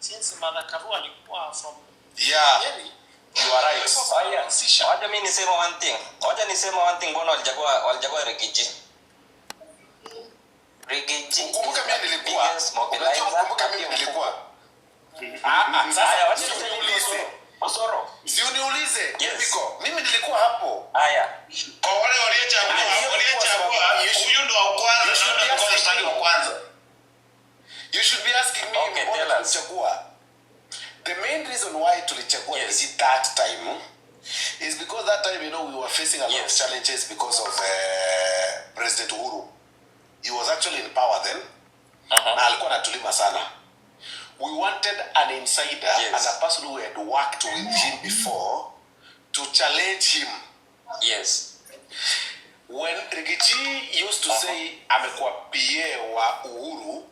Since Martha Karua alikuwa from Nyeri, You are right. alikuwa Haya, kuanzisha. wacha mimi niseme one thing. Wacha niseme one thing, mbona walichagua Riggy G? Riggy G Kumbuka mimi nilikuwa, biggest unajua, mobilizer kumbuka mimi na pia nilikuwa. Ah, ah, Haya, sasa wacha si niseme uniulize. Osoro. Si uniulize, Yes. Biko. Mimi nilikuwa hapo. Haya. Kwa wale waliyechagua, Hiyo waliyechagua, huyu ndo wa kwanza, You should na be ndo alikuwa asking mstari wa me. kwanza. You should be asking me Okay, mbona tell us. tulichagua. The main reason why tulichagua Yes. yes, that time is because that time, we were facing a lot of challenges because of President Uhuru. He was actually in power then na alikuwa anatulima sana. We wanted an insider and a person who had worked with him before to challenge him. When Riggy G used to say amekuwa PA wa Uhuru,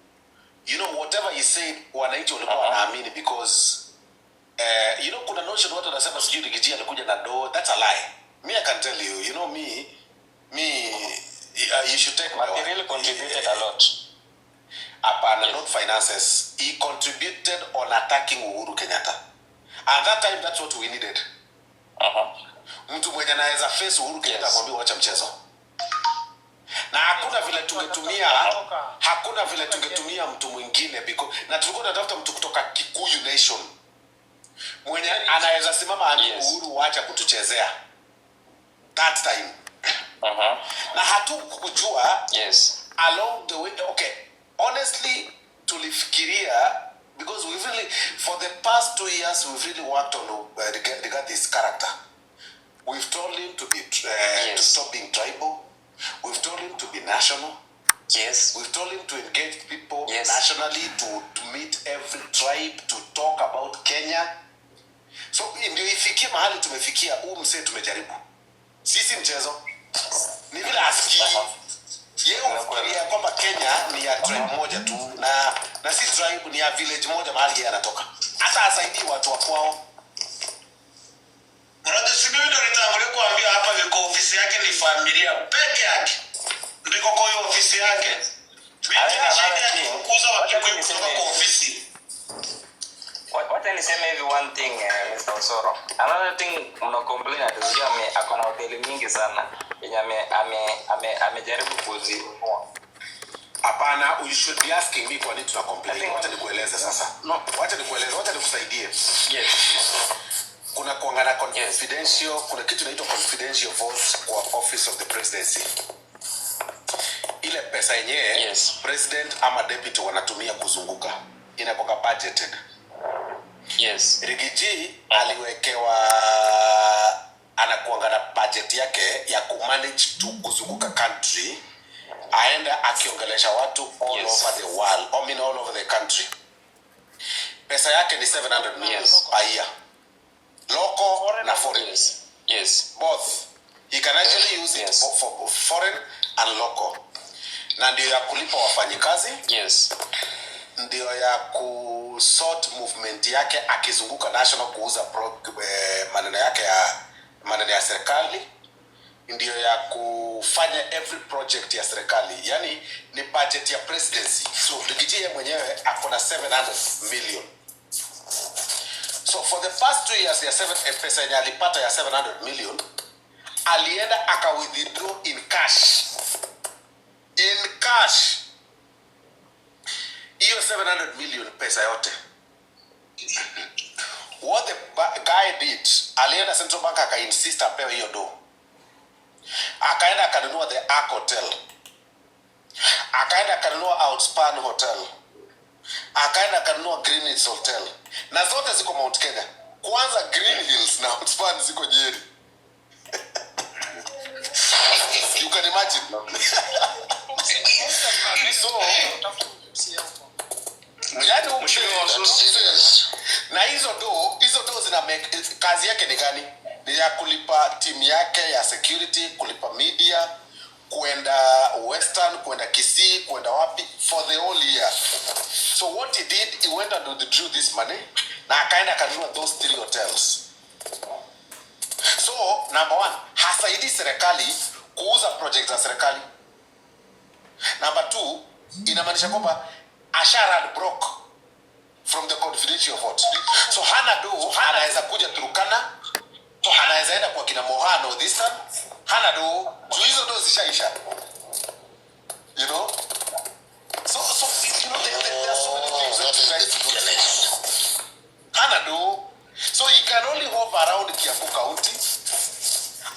whatever he said, wananchi walikuwa wanaamini because kuna notion watu wanasema sijui Riggy G alikuja na do. That's a lie. Me, I can tell you, you know me, you should take my But he word. really contributed a lot. Hapana, not finances. He contributed on attacking Uhuru Kenyatta. At that time, that's what we needed. Mtu mwenye anaweza face Uhuru Kenyatta akwambia wacha mchezo. Na hakuna vile tungetumia mtu mwingine because na tulikuwa tunatafuta mtu kutoka Kikuyu Nation mwenye anaweza simama aambie Uhuru, wacha kutuchezea, that time. Na hatukujua along the way. Okay, honestly, tulifikiria because we've really, for the past 2 years, we've really worked on regard this character. We've told him to stop being tribal. We've told him to be national. We've told him to engage people nationally, to meet every tribe, to talk about Kenya. So ndio ifikie mahali tumefikia. Huu msee tumejaribu sisi mchezo, ni vile asikii. Yeye hufikiria kwamba Kenya ni ya tribe moja tu, na si tribe, ni ya village moja mahali yeye anatoka. Hata asaidii watu wa kwao. Unajua, si mimi ndo nitangulia kuambia hapa viko ofisi yake ni familia peke yake. Ndiko kwa hiyo ofisi yake. Mimi Haina shida ya thing. kufukuza Wacha Wakikuyu kutoka kwa ofisi. Wacha niseme hivi one thing, Mr. Osoro. Another thing, mna complain ati sijui ako na hoteli mingi sana yenye amejaribu kuzinunua. Hapana, you should be asking me kwa nini tuna complain. I think- Wacha nikueleze sasa. No. Wacha nikueleze, wacha nikusaidie. Kuna kuangana confidential, kuna kitu inaitwa confidential vault kwa Office of the Presidency. Ile pesa yenyewe president ama deputy wanatumia kuzunguka inakuwa budgeted. Riggy G aliwekewa, anakuanga na budget yake ya kumanage tu kuzunguka country, aenda akiongelesha watu all over the world, I mean all over the country. Pesa yake ni 700 million per year, local na foreign. Both. He can actually use it for foreign and local, na ndio ya kulipa wafanyikazi, ndio ya kusort movement yake akizunguka national kuuza maneno yake ya maneno ya serikali, ndio ya kufanya every project ya serikali. Yani ni budget ya presidency. So Riggy G yeye mwenyewe ako na 700 million. So for the past 2 years ya seven, pesa yenye alipata ya 700 million, alienda aka withdraw in cash, in cash, hiyo 700 million, pesa yote. What the guy did, alienda Central Bank, akainsist apewe hiyo do, akaenda akanunua the Ark Hotel, akaenda akanunua Outspan Hotel, akaenda akanunua Green Hills Hotel, na zote ziko Mount Kenya. Kwanza Green Hills na Outspan ziko Nyeri. You can imagine. So yani Mheshimiwa Osoro. na hizo do zina make, kazi yake ni gani? Ni ya kulipa timu yake ya security, kulipa media, kwenda Western, kwenda Kisii, kwenda wapi, for the whole year. So what he did, he went and withdrew this money na akaenda akanunua those three hotels. So number one, hasaidii serikali kuuza project za serikali. Number two, inamaanisha kwamba asha run broke from the confidential. Confidential vote. So hana do, anaweza kuja Turkana, anaweza enda kwa kina Mohano this time. Hana do, juu hizo do zishaisha. You know? So there are so many things that you guys do not see. Hana do. So he can only hover around Kiambu County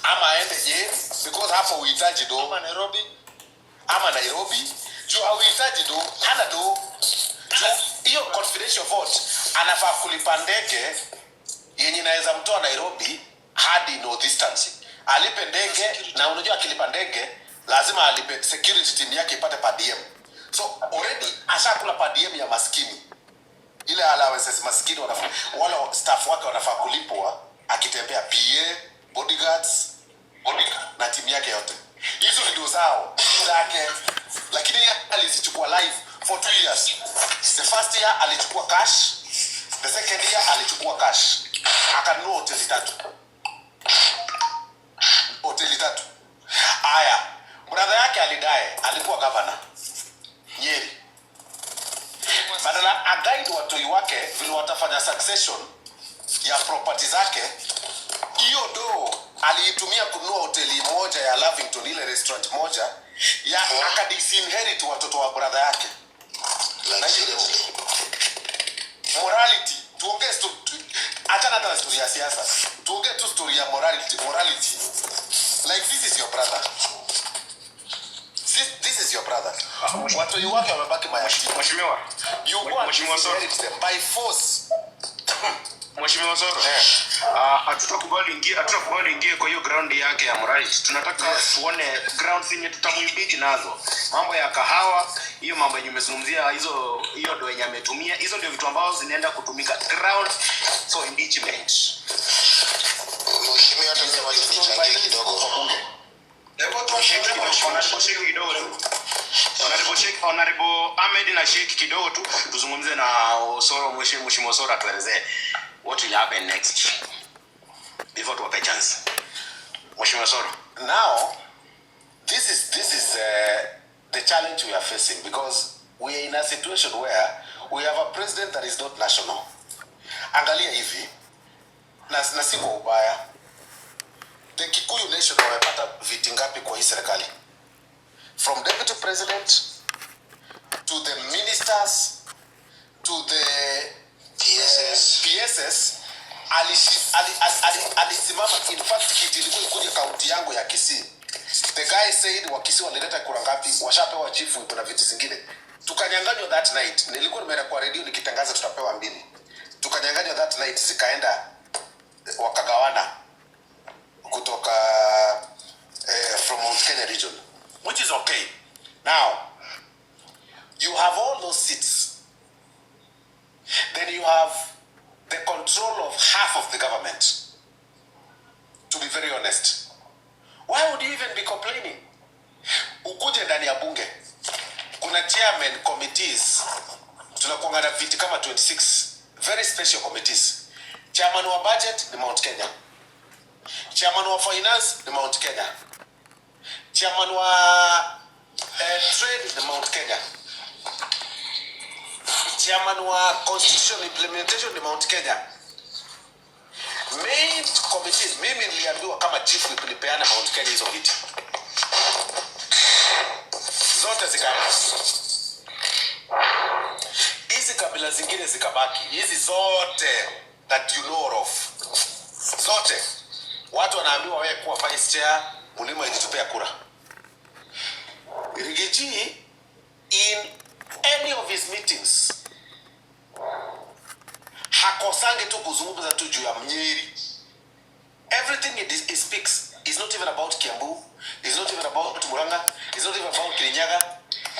ama aende Nyeri, because hapo uhitaji do. Ama Nairobi. Ama Nairobi, juu hauhitaji do, hana do. Juu hiyo confidential vote anafaa kulipa ndege yenye inaweza mtoa Nairobi hadi Northeastern. Alipe ndege, na unajua akilipa ndege lazima alipe security team yake ipate per diem. So already ashakula per diem ya maskini, ile allowances maskini wanafaa, wale staff wake wanafaa kulipwa akitembea, PA, bodyguards, bodyguard na timu yake yote. Hizo ndio zao zake, lakini yeye alizichukua live for 2 years. The first year alichukua cash, the second year alichukua cash, akanunua hoteli tatu, hoteli tatu. Aya, brother yake alidie, alikuwa governor Nyeri. Badala aguide watoi wake vile watafanya succession ya property zake, hiyo do aliitumia kununua hoteli moja ya Lavington, ile restaurant moja ya, akadisinherit watoto wa brother yake. Like seriously. Morality, tuongee achana hata na story ya siasa, tuongee tu story ya morality. Morality, like, this is your brother, this is your brother, watoi wake wamebaki mayatima. Mheshimiwa, You go and Mheshimiwa Soro. disinherit them by force. Mheshimiwa Soro, Eh. Hatutakubali ingie kwa hiyo ground yake ya morality. Tunataka tuone grounds yenye tutamuimpeach nazo. Mambo ya kahawa, hiyo mambo yenye umezungumzia, hizo, hiyo ndio yenye ametumia, hizo ndio vitu ambazo zinaenda kutumika ground for impeachment. Mheshimiwa, hata mimi wacha nichangie kidogo. Hebu tuache. Sheikh kidogo, Honorable Sheikh kidogo tu. Honorable Sheikh, Honorable Ahmed na Sheikh kidogo tu tuzungumze na Osoro, Mheshimiwa Osoro atuelezee what will happen next before tuwape chance. Mheshimiwa Osoro. Now this is the challenge we are facing, because we are in a situation where we have a president that is not national. Angalia hivi, na si kwa ubaya, the Kikuyu nation wamepata viti ngapi kwa hii serikali? From deputy president to the ministers to the PSS. PSS, alisimama. In fact, kiti ilikuwa ikuja kaunti yangu ya Kisii, the guy said Wakisii walileta kura ngapi, washapewa chief whip na viti zingine. Tukanyanganywa that night. Nilikuwa nimeenda kwa redio nikitangaza tutapewa mbili, tukanyanganywa that night, zikaenda wakagawana kutoka from Mount Kenya region, which is okay. Now you have all those seats, then you have the control of half of the government. To be very honest, why would you even be complaining? Ukuje ndani ya bunge, kuna chairman committees, tunakuanga na viti kama 26 very special committees. Chairman wa budget ni Mount Kenya, chairman wa finance ni Mount Kenya, chairman wa trade ni Mount Kenya, chairman wa constitution implementation ni Mount Kenya. Main committees, mimi niliambiwa kama chief whip nilipeana Mount Kenya hizo viti zote, zikaenda, hizi kabila zingine zikabaki, hizi zote that you know of, zote watu wanaambiwa, wewe kuwa vice chair, mlima ilitupea kura. Riggy G, in any of his meetings, hakosangi tu kuzungumza tu juu ya Mnyeri. Everything he speaks is not even about Kiambu, is not even about Murang'a, is not even about Kirinyaga.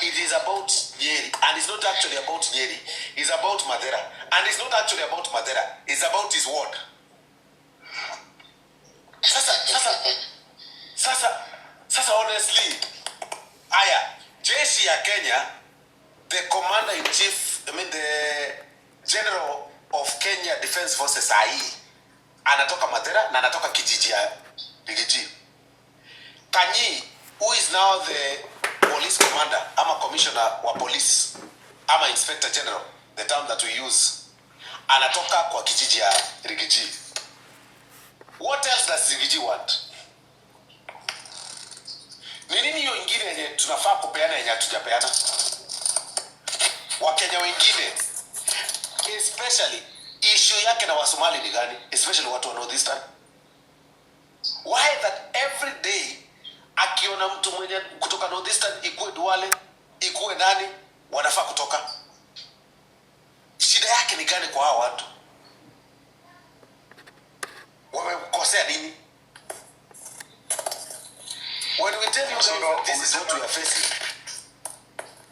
It is about Nyeri, and it's not actually about Nyeri, it's about Mathira, and it's not actually about Mathira, it's about his ward. Sasa honestly, aya, jeshi ya Kenya, the commander in chief, I mean, the general of Kenya Defence Forces, sahii anatoka Mathira na anatoka kijiji ya Riggy G. Kanyi, who is now the police commander ama commissioner wa police ama inspector general, the term that we use, Anatoka kwa kijiji ya Riggy G. What else does Riggy G want? Ni nini hiyo ingine yenye tunafaa kupeana yenye hatujapeana? Wakenya wengine, especially issue yake na Wasomali ni gani? Especially watu wa Northeastern. Why that every day akiona mtu mwenye kutoka Northeastern, ikuwe Duale, ikuwe nani, wanafaa kutoka? Shida yake ni gani kwa hao watu? Wamekosea nini? When we tell you guys that this is what we are facing,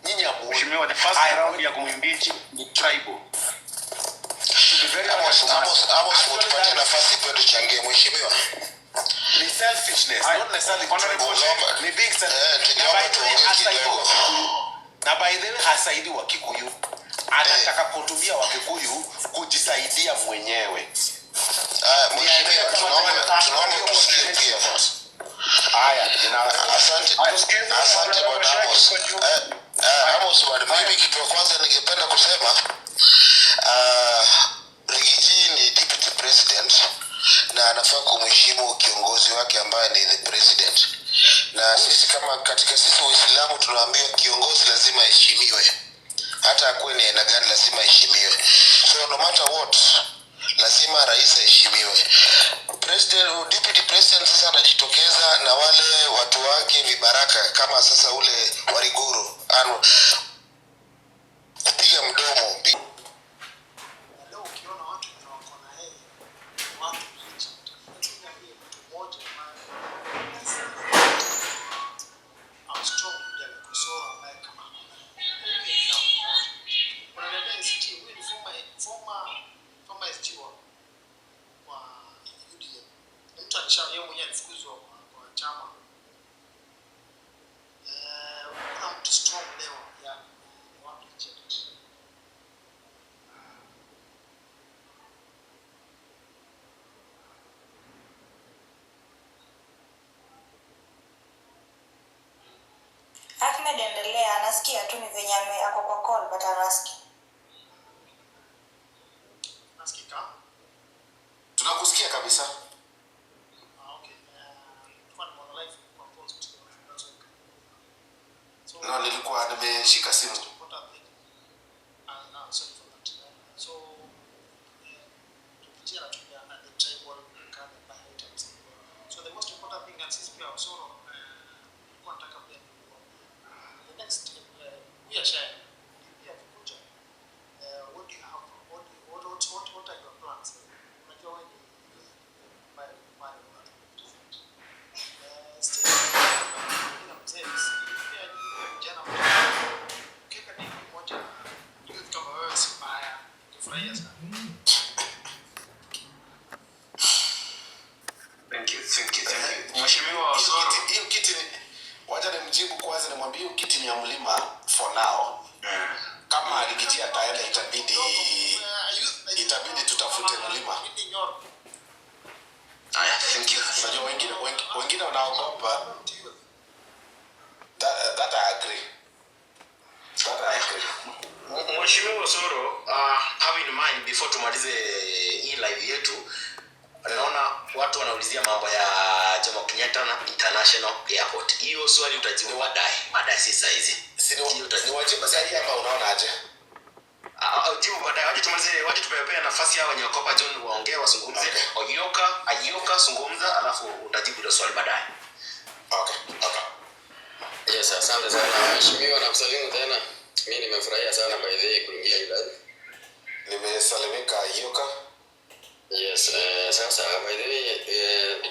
nyinyi hamuoni. Mheshimiwa, the first Haya, round ya kumimpeach ni tribal. To be very Amos, honest, Amos, Amos, actually utupatie that nafasi pia tuchangie, mheshimiwa. Ni selfishness, Haya, not necessarily Honorable tribal. Sheikh. Ni being selfish. Eh, Na tungeomba by the way, tuongee hasaidii kidogo. Wakikuyu. Na by the way, hasaidii Wakikuyu. Anataka kutumia Wakikuyu kujisaidia mwenyewe. Haya, Ni mheshimiwa, aende tunaomba tusikie pia. Haya, nina Asante, Tusikize asante Honorable bwana Sheikh Amos. kwa juu. Amos bwana, mimi kitu ya kwanza ningependa kusema, Riggy G ni deputy president na anafaa kumheshimu kiongozi wake ambaye ni the president. Na sisi kama katika sisi Waislamu tunaambiwa kiongozi lazima aheshimiwe, hata akuwe ni aina gani, lazima aheshimiwe. So no matter what, lazima rais aheshimiwe. President, deputy president sasa anajitokeza na wale watu wake vibaraka, kama sasa ule Wariguru anu kupiga mdomo. Na leo ukiona watu wenye wako na yeye ni watu legend. Hebu niambie mtu mmoja ambaye au strong leader like Osoro ambaye kama ako na yeye. Hiyo example moja. Unaniambia SG, huyu ni former SG wa UDA. Ni mtu alisha yeye mwenyewe alifukuzwa kwa chama. Eh, kuna mtu strong leo ya ni watu legend. Ahmed, endelea, anasikia tu, ni venye ako kwa call but anasikia. Nasikika? Tunakusikia kabisa. Ah, okay. Nilikuwa nimeona live kwa post, that's why. So No, nilikuwa nimeshika simu. Most important thing. Sorry for that. So tupitie anatumia the tribal card ambayo haitamsaidia. So the most important thing, and sisi pia Osoro, nilikuwa nataka pia nikuambie the next, we are sharing pia akikuja, what do you have, what do you, what, what, what, what are your plans? Unajua wewe ni youth ambaye pale unaturepresent. Still na mzee, si pia nyinyi vijana ukiweka DP moja youth kama wewe si mbaya, ningefurahia sana. Thank you, thank you, thank you. Mheshimiwa Hiyo Osoro. Hiyo kiti wacha nimjibu kwanza, nimwambie hiyo kiti ni ya mlima for now. Kama Riggy G ataenda, itabidi tutafute mlima. Haya, thank you. Unajua wengine wanaogopa. That I agree. That I agree. Mheshimiwa Osoro, have in mind before tumalize hii live yetu, naona watu wanaulizia mambo ya Jomo Kenyatta na International Airport. Hiyo swali utajibu baadaye, baadaye, si saa hizi. Si Hiyo utajibu. ni wajibu sahihi ama unaona aje? Ah, ah, jibu baadaye. Wacha tumalize, wacha tupepea nafasi hao wenye wako hapa John waongee, wazungumze. Okay. Oyoka, Ayoka zungumza, alafu utajibu hilo swali baadaye. Okay. Yes, asante sana mheshimiwa, na kusalimu tena. Mi nimefurahia sana by the way kuingia hii live. Nimesalimika, Yoka. Yes, sasa by the way,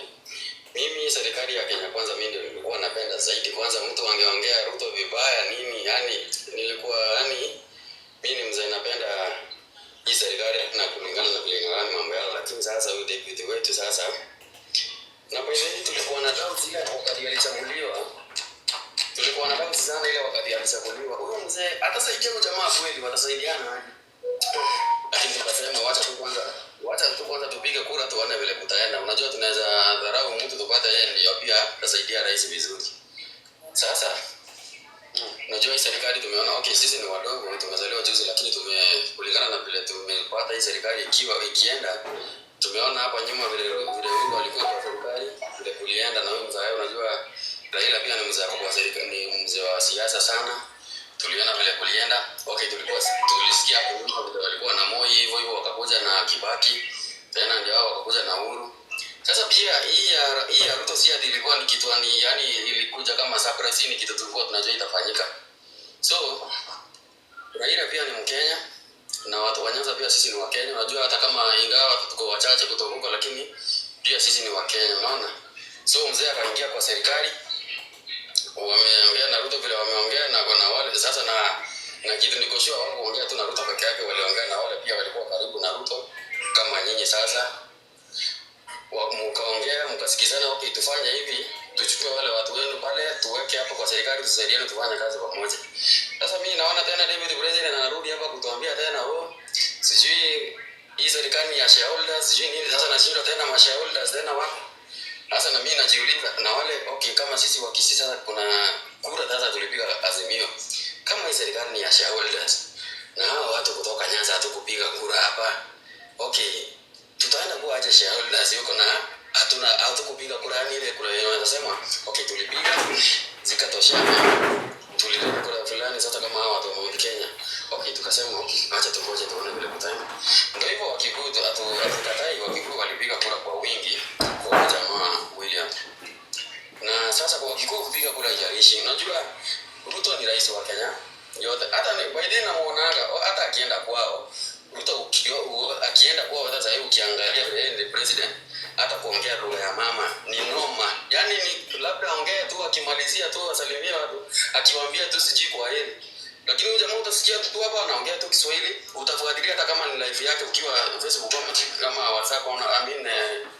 mimi serikali ya Kenya Kwanza mimi ndio nilikuwa napenda zaidi. Kwanza mtu angeongea Ruto vibaya nini, yani nilikuwa, yani mimi ni mzee napenda hii serikali na kulingana na vile inaona mambo yao, lakini sasa huyu deputy wetu sasa, na by the way tulikuwa na doubt ile wakati alichaguliwa, tulikuwa na doubt sana ile wakati alichaguliwa, huyu mzee atasaidia huyu jamaa kweli, watasaidiana aje? Lakini tukasema wacha tu kwanza tupige kura tuone vile kutaenda. Unajua tunaweza dharau mtu tupate yeye ndio pia atasaidia rais vizuri. Sasa unajua Unajua hii serikali tumeona, okay, sisi ni wadogo, tumezaliwa juzi, lakini kulingana na vile tumepata hii serikali ikiwa ikienda, tumeona hapa nyuma vile Uhuru alikuwa kwa serikali, vile kulienda na huyu mzee. Unajua Raila pia ni mzee kwa serikali, ni mzee wa siasa sana. Tuliona vile kulienda. Okay, tulisikia hapo nyuma vile walikuwa na Moi hivyo hivyo, wakakuja na Kibaki tena, ndio hao wakakuja na Uhuru. Sasa pia hii ya Ruto si ati ilikuwa ni kitu ni yani ilikuja kama surprise, hii ni kitu tulikuwa tunajua itafanyika. So Raila pia ni Mkenya na watu wa Nyanza pia sisi ni Wakenya. Unajua hata kama ingawa tuko wachache kutoka huko, lakini pia sisi ni Wakenya, unaona. So mzee akaingia kwa serikali, wameongea na Ruto vile wameongea na wale sasa na kitu niko sure hawakuongea tu na Ruto peke yake, waliongea na wale pia walikuwa karibu na Ruto kama nyinyi sasa mkaongea mkasikizana, okay, tufanye hivi, tuchukue wale watu wenu pale tuweke hapo kwa serikali, tusaidiane, tufanye kazi pamoja. Sasa mimi naona tena Deputy President anarudi hapa kutuambia tena, oh, sijui hii serikali ni ya shareholders, sijui nini. Sasa nashindwa tena ma shareholders tena wako sasa, na mimi najiuliza na wale, okay, kama sisi wa Kisii sasa kuna kura sasa tulipiga Azimio, kama hii serikali ni ya shareholders na hawa watu kutoka Nyanza hatukupiga kura hapa, okay, tutaenda kuwa aje shareholders huko na hatukupiga kura? Yani ile kura yenyewe wanasema, okay, tulipiga zikatoshana, tulipiga kura fulani. Sasa kama hawa watu wa Mount Kenya, okay, tukasema, okay, acha tungoje tuone vile kutaenda. Ndio hivyo, Wakikuyu hatukatai, Wakikuyu walipiga kura kwa wingi kwa huyu jamaa William. Na sasa kwa Wakikuyu kupiga kura haijalishi. Unajua Ruto ni rais wa Kenya yote, hata ni by then namuonaga hata akienda kwao Ruto akienda kwao sasa hivi ukiangalia vile yeye ni president, hata kuongea lugha ya mama ni noma. Yani ni labda ongee tu, akimalizia tu asalimia watu, akiwaambia tu sijui kwa heri, lakini huyu jamaa utasikia tu hapa anaongea tu Kiswahili. Utafuatilia hata kama ni live yake ukiwa Facebook kama WhatsApp au I mean,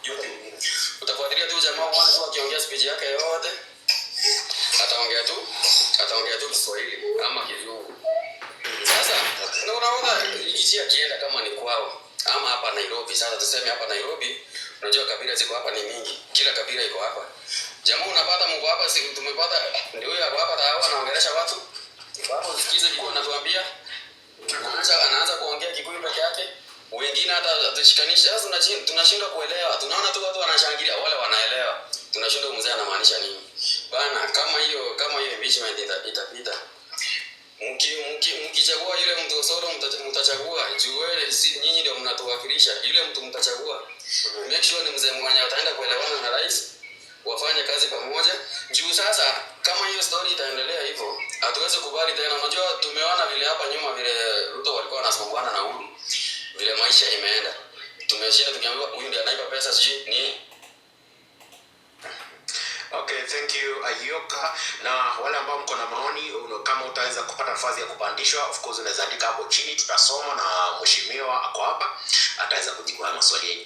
YouTube, utafuatilia tu jamaa uone tu akiongea speech yake yote ataongea tu Kiswahili ama Kizungu. Sasa na unaona Riggy G akienda kama ni kwao ama hapa Nairobi, sasa tuseme hapa Nairobi, unajua kabila ziko hapa ni mingi, kila kabila iko hapa. Jamaa unapata mko hapa, si tumepata ndio huyo hapo hapa tayari anaongelesha watu. Hapo usikize kitu anatuambia. Anaanza kuongea Kikuyu peke yake. Wengine hata hatushikanishi. Sasa tunashindwa kuelewa. Tunaona tu watu wanashangilia, wale wanaelewa. Tunashindwa mzee anamaanisha nini. Bana, kama hiyo impeachment itapita, mkichagua yule mtu Osoro mtachagua juu wewe si, nyinyi ndio mnatuwakilisha. Yule mtu mtachagua, make sure ni mzee mwenye ataenda kuelewana na rais, wafanye kazi pamoja. Juu sasa kama hiyo story itaendelea hivyo, hatuwezi kubali tena. Unajua tumeona vile hapa nyuma vile Ruto walikuwa wanasumbuana na Uhuru, vile maisha imeenda, tumeshinda tukiambiwa huyu ndiye anaiba pesa, sijui ni Okay, thank you, Ayoka. Na wale ambao mko na maoni, kama utaweza kupata nafasi ya kupandishwa, of course unaweza andika hapo chini, tutasoma na mheshimiwa ako hapa ataweza kujibu haya maswali yenu.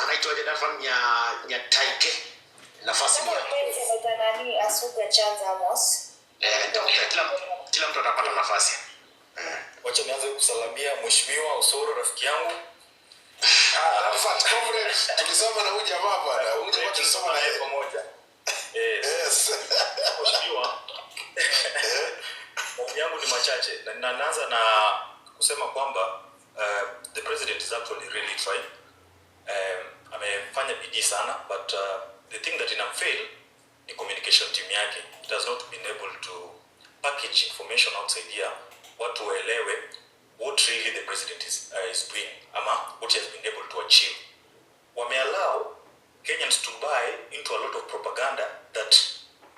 Anaitwa Jadafan Nyataike. Nafasi ni yako. Senator nani Asuga Charles Amos. Eh, nitakupea kila mtu atapata nafasi. Wacha nianze kusalamia Mheshimiwa Osoro, rafiki yangu. Ah, Arafat, comrade, tulisoma na huyu jamaa bwana. Huyu jamaa tulisoma na yeye. Pamoja. Yes. Yes. Mheshimiwa, maoni yangu ni machache na naanza na kusema kwamba the president is actually really trying. Amefanya bidii sana, but the thing that inamfail ni communication team yake. It has not been able to package information outside here watu waelewe what really the president is doing ama what he has been able to achieve. Wameallow Kenyans to buy into a lot of propaganda that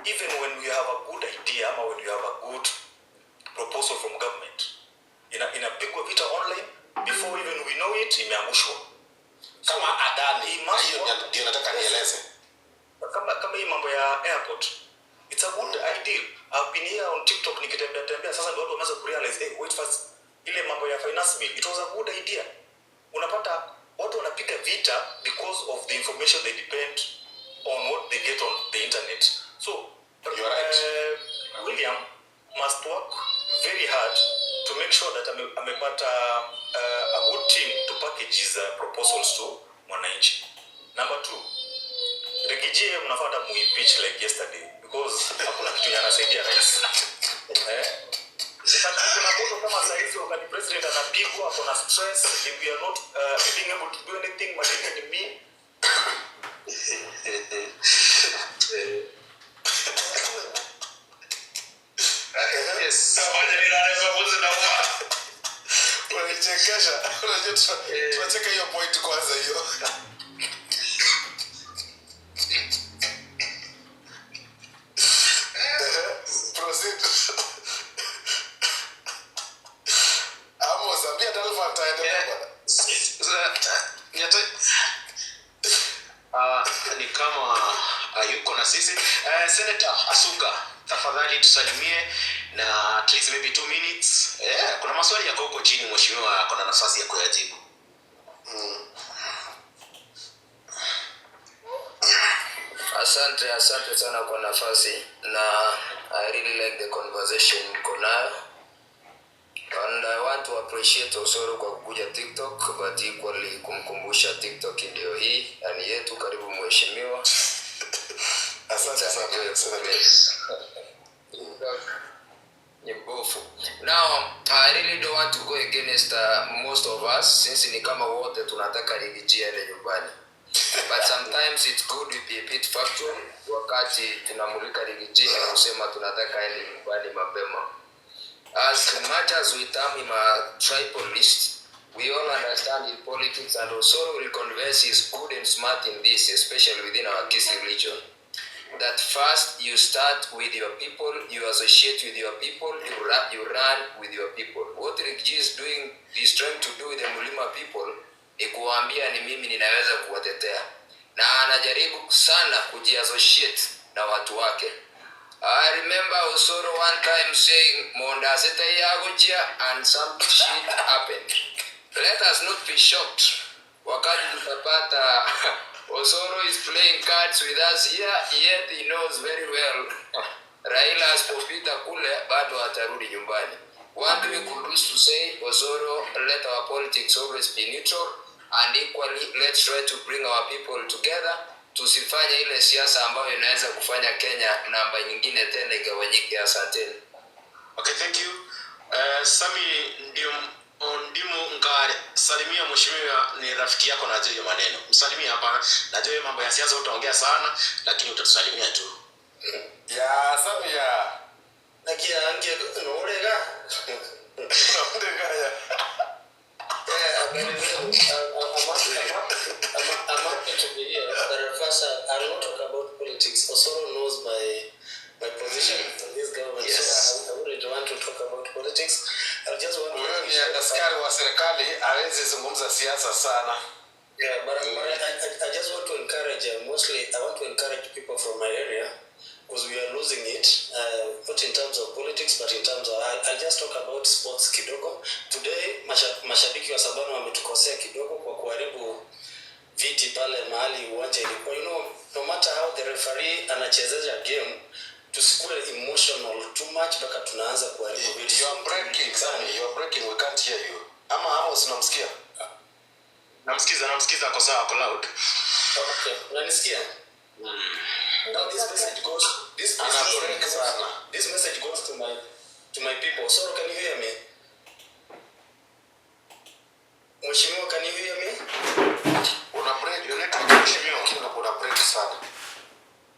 even when we have a good idea ama when you have a good proposal from government, inapigwa vita online, before even we know it imeangushwa. Kama Adani, na hiyo ndio nataka nieleze. Kama hii mambo ya airport, it's a good idea. I've been here on TikTok nikitembea tembea, sasa ndio watu wameanza kurealize, hey, wait first, ile mambo ya finance bill, it was a good idea. Unapata watu wanapiga vita because of the information they depend on, what they get on the internet. So You are right. William must work very hard to make sure that amepata a good team to package his proposals to mwananchi. Number two, Riggy G mnafaa hata muimpeach like yesterday because hakuna kitu yenye anasaidia rais. Eh? Wakati kuna moto kama saa hizi, wakati president anapigwa, ako na stress, we are not being able to do anything, madeni ni mingi. Yes. Tafanya nilale sababu zinauma. Unanichekesha. Unajua tunacheka hiyo point kwanza hiyo. Proceed. Amos, ambia Dalfa ataendelea bwana. Ni kama yuko na sisi. Senator Asuka, tafadhali tusalimie na at least maybe 2 minutes. Kuna maswali yako huko chini, mheshimiwa ako na nafasi ya kuyajibu. Asante, asante sana kwa nafasi, na I really like the conversation mko nayo, and I want to appreciate Osoro kwa kukuja TikTok, but equally kumkumbusha TikTok ndio hii na ni yetu. Karibu mheshimiwa. Asante It's an sana, enjoyable Senator. place. TikTok ni mbofu. Now, I really don't want to go against most of us, since ni kama wote tunataka Riggy G aende nyumbani. But sometimes it's good to be a bit factual wakati tunamulika Riggy G na kusema tunataka aende nyumbani mapema. As much as we term him a tribalist, we all understand in politics, and Osoro will convince he's good and smart in this, especially within our Kisii region, that first you start with your people, you associate with your people, you run with your people. What Riggy G is doing, is trying to do with the Mulima people, ni kuwaambia ni mimi ninaweza kuwatetea, na anajaribu sana kujiassociate na watu wake. I remember Osoro one time saying Mondaseta yaguchia and some shit happened. Let us not be shocked wakati tutapata Osoro is playing cards with us here, yet he knows very well Raila asipopita kule bado atarudi nyumbani. One thing we could wish to say, Osoro, let our politics always be neutral, and equally let's try to bring our people together. Tusifanye ile siasa ambayo inaweza kufanya Kenya namba nyingine tena igawanyike. Asanteni. Okay, thank you. Sami ndio Ndimu Ngare, salimia mheshimiwa, ni rafiki yako, najua hiyo maneno. Msalimie hapa, najua hiyo mambo ya siasa utaongea sana, lakini utatusalimia tu. Ya, Sami ya. Nakiange norega. Ndega ya. Yeah, I'm happy to be here. But first, I will not talk about politics. Osoro knows my position in this government, so I wouldn't want to talk about politics. I just want to Huyo ni appreciate. askari wa serikali, hawezi zungumza siasa sana. Yeah, but I just want to encourage, mostly I want to encourage people from my area because we are losing it, not in terms of politics, but in terms of, I'll just talk about sports kidogo. Today, mashabiki wa Sabana wametukosea kidogo kwa kuharibu viti pale mahali uwanja ilikuwa. No matter how the referee anachezesha game, tusikuwe emotional too much mpaka tunaanza kuharibu vitu. You are breaking, Sami. You are breaking. We can't hear you. Ama Amos, unamsikia? Namsikiza, namsikiza, ako sawa, ako loud. Okay, unanisikia? Now this message goes this Ana message break goes, sana. this message goes to my people. Soro, can you hear me? Mheshimiwa, can you hear me? Una break. Your network, mheshimiwa. Lakini una break sana.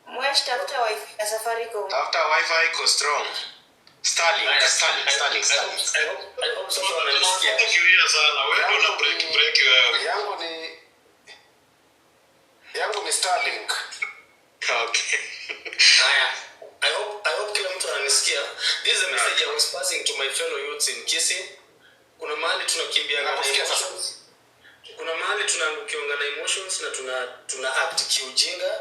Mwesh, tafuta wifi ya Safaricom. Tafuta wifi iko strong. Starlink, Starlink, Starlink, Starlink. I hope sasa wananisikia. Tunakufikiria sana. Wewe ndio una break break wewe. Yangu ni Starlink. Okay. Haya. I hope kila mtu ananisikia. This is a message I was passing to my fellow youths in Kisii. Kuna mahali tunakimbianga na Nakusikia sasa. emotions. Kuna mahali tunaangukianga na emotions na tuna act kiujinga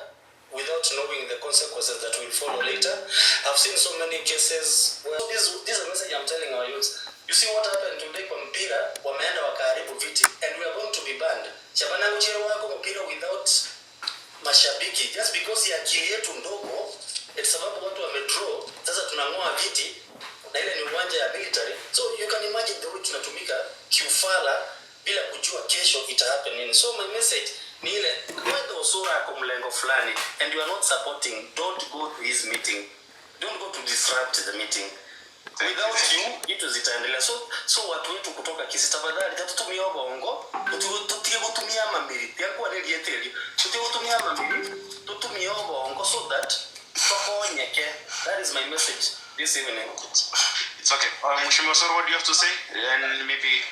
without knowing the consequences that will follow later. I've seen so many cases where this is a message I'm telling our youths. You see what happened today kwa mpira, wameenda wakaharibu viti and we are going to be banned. Shabana mchero wako mpira without mashabiki just because ya akili yetu ndogo, eti sababu watu wamedraw, sasa tunang'oa viti na ile ni uwanja ya military. So you can imagine the way tunatumika kiufala bila kujua kesho ita happen nini. So my message ni ile, whether Osoro ako mlengo fulani and you are not supporting, don't go to his meeting, don't go to disrupt the meeting. Without you vitu zitaendelea. So watu wetu kutoka Kisii, tafadhali tatutumia obongo, tutige gutumia mamiri tiakwaririe, tutige gutumia mamiri, tutumie obongo so that tokonyeke. That is my message this evening. It's okay. Mheshimiwa Soro, what do you have to say? Then maybe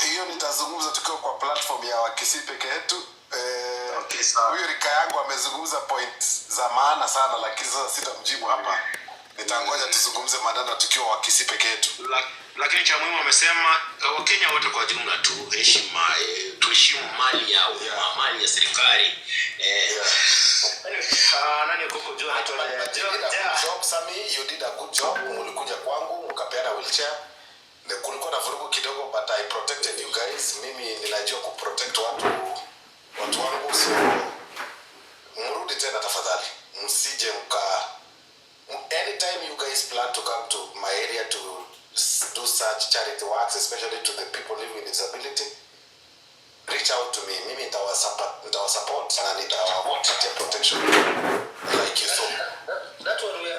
Hiyo nitazungumza tukiwa kwa platform ya Wakisii peke yetu. Okay, sawa. Huyu rika yangu amezungumza point za maana sana, lakini sasa sitamjibu hapa. Nitangoja tuzungumze maneno tukiwa Wakisii peke yetu. Lakini cha muhimu amesema, Wakenya wote kwa jumla tu heshima, tuheshimu mali ya umma, mali ya serikali. Anyway, nani koko jua anaitwa But you did a good job, Sammy. You did a good job. Mulikuja kwangu mkapeana wheelchair. Kulikuwa na vurugu kidogo, but I protected you guys. Mimi ninajua kuprotect watu wangu, so mrudi tena tafadhali, msije mka anytime you guys plan to come to my area to do such charity works, especially to the people living with disability, reach out to me. Mimi nitawasupport na nitawapatia protection like you saw. That one we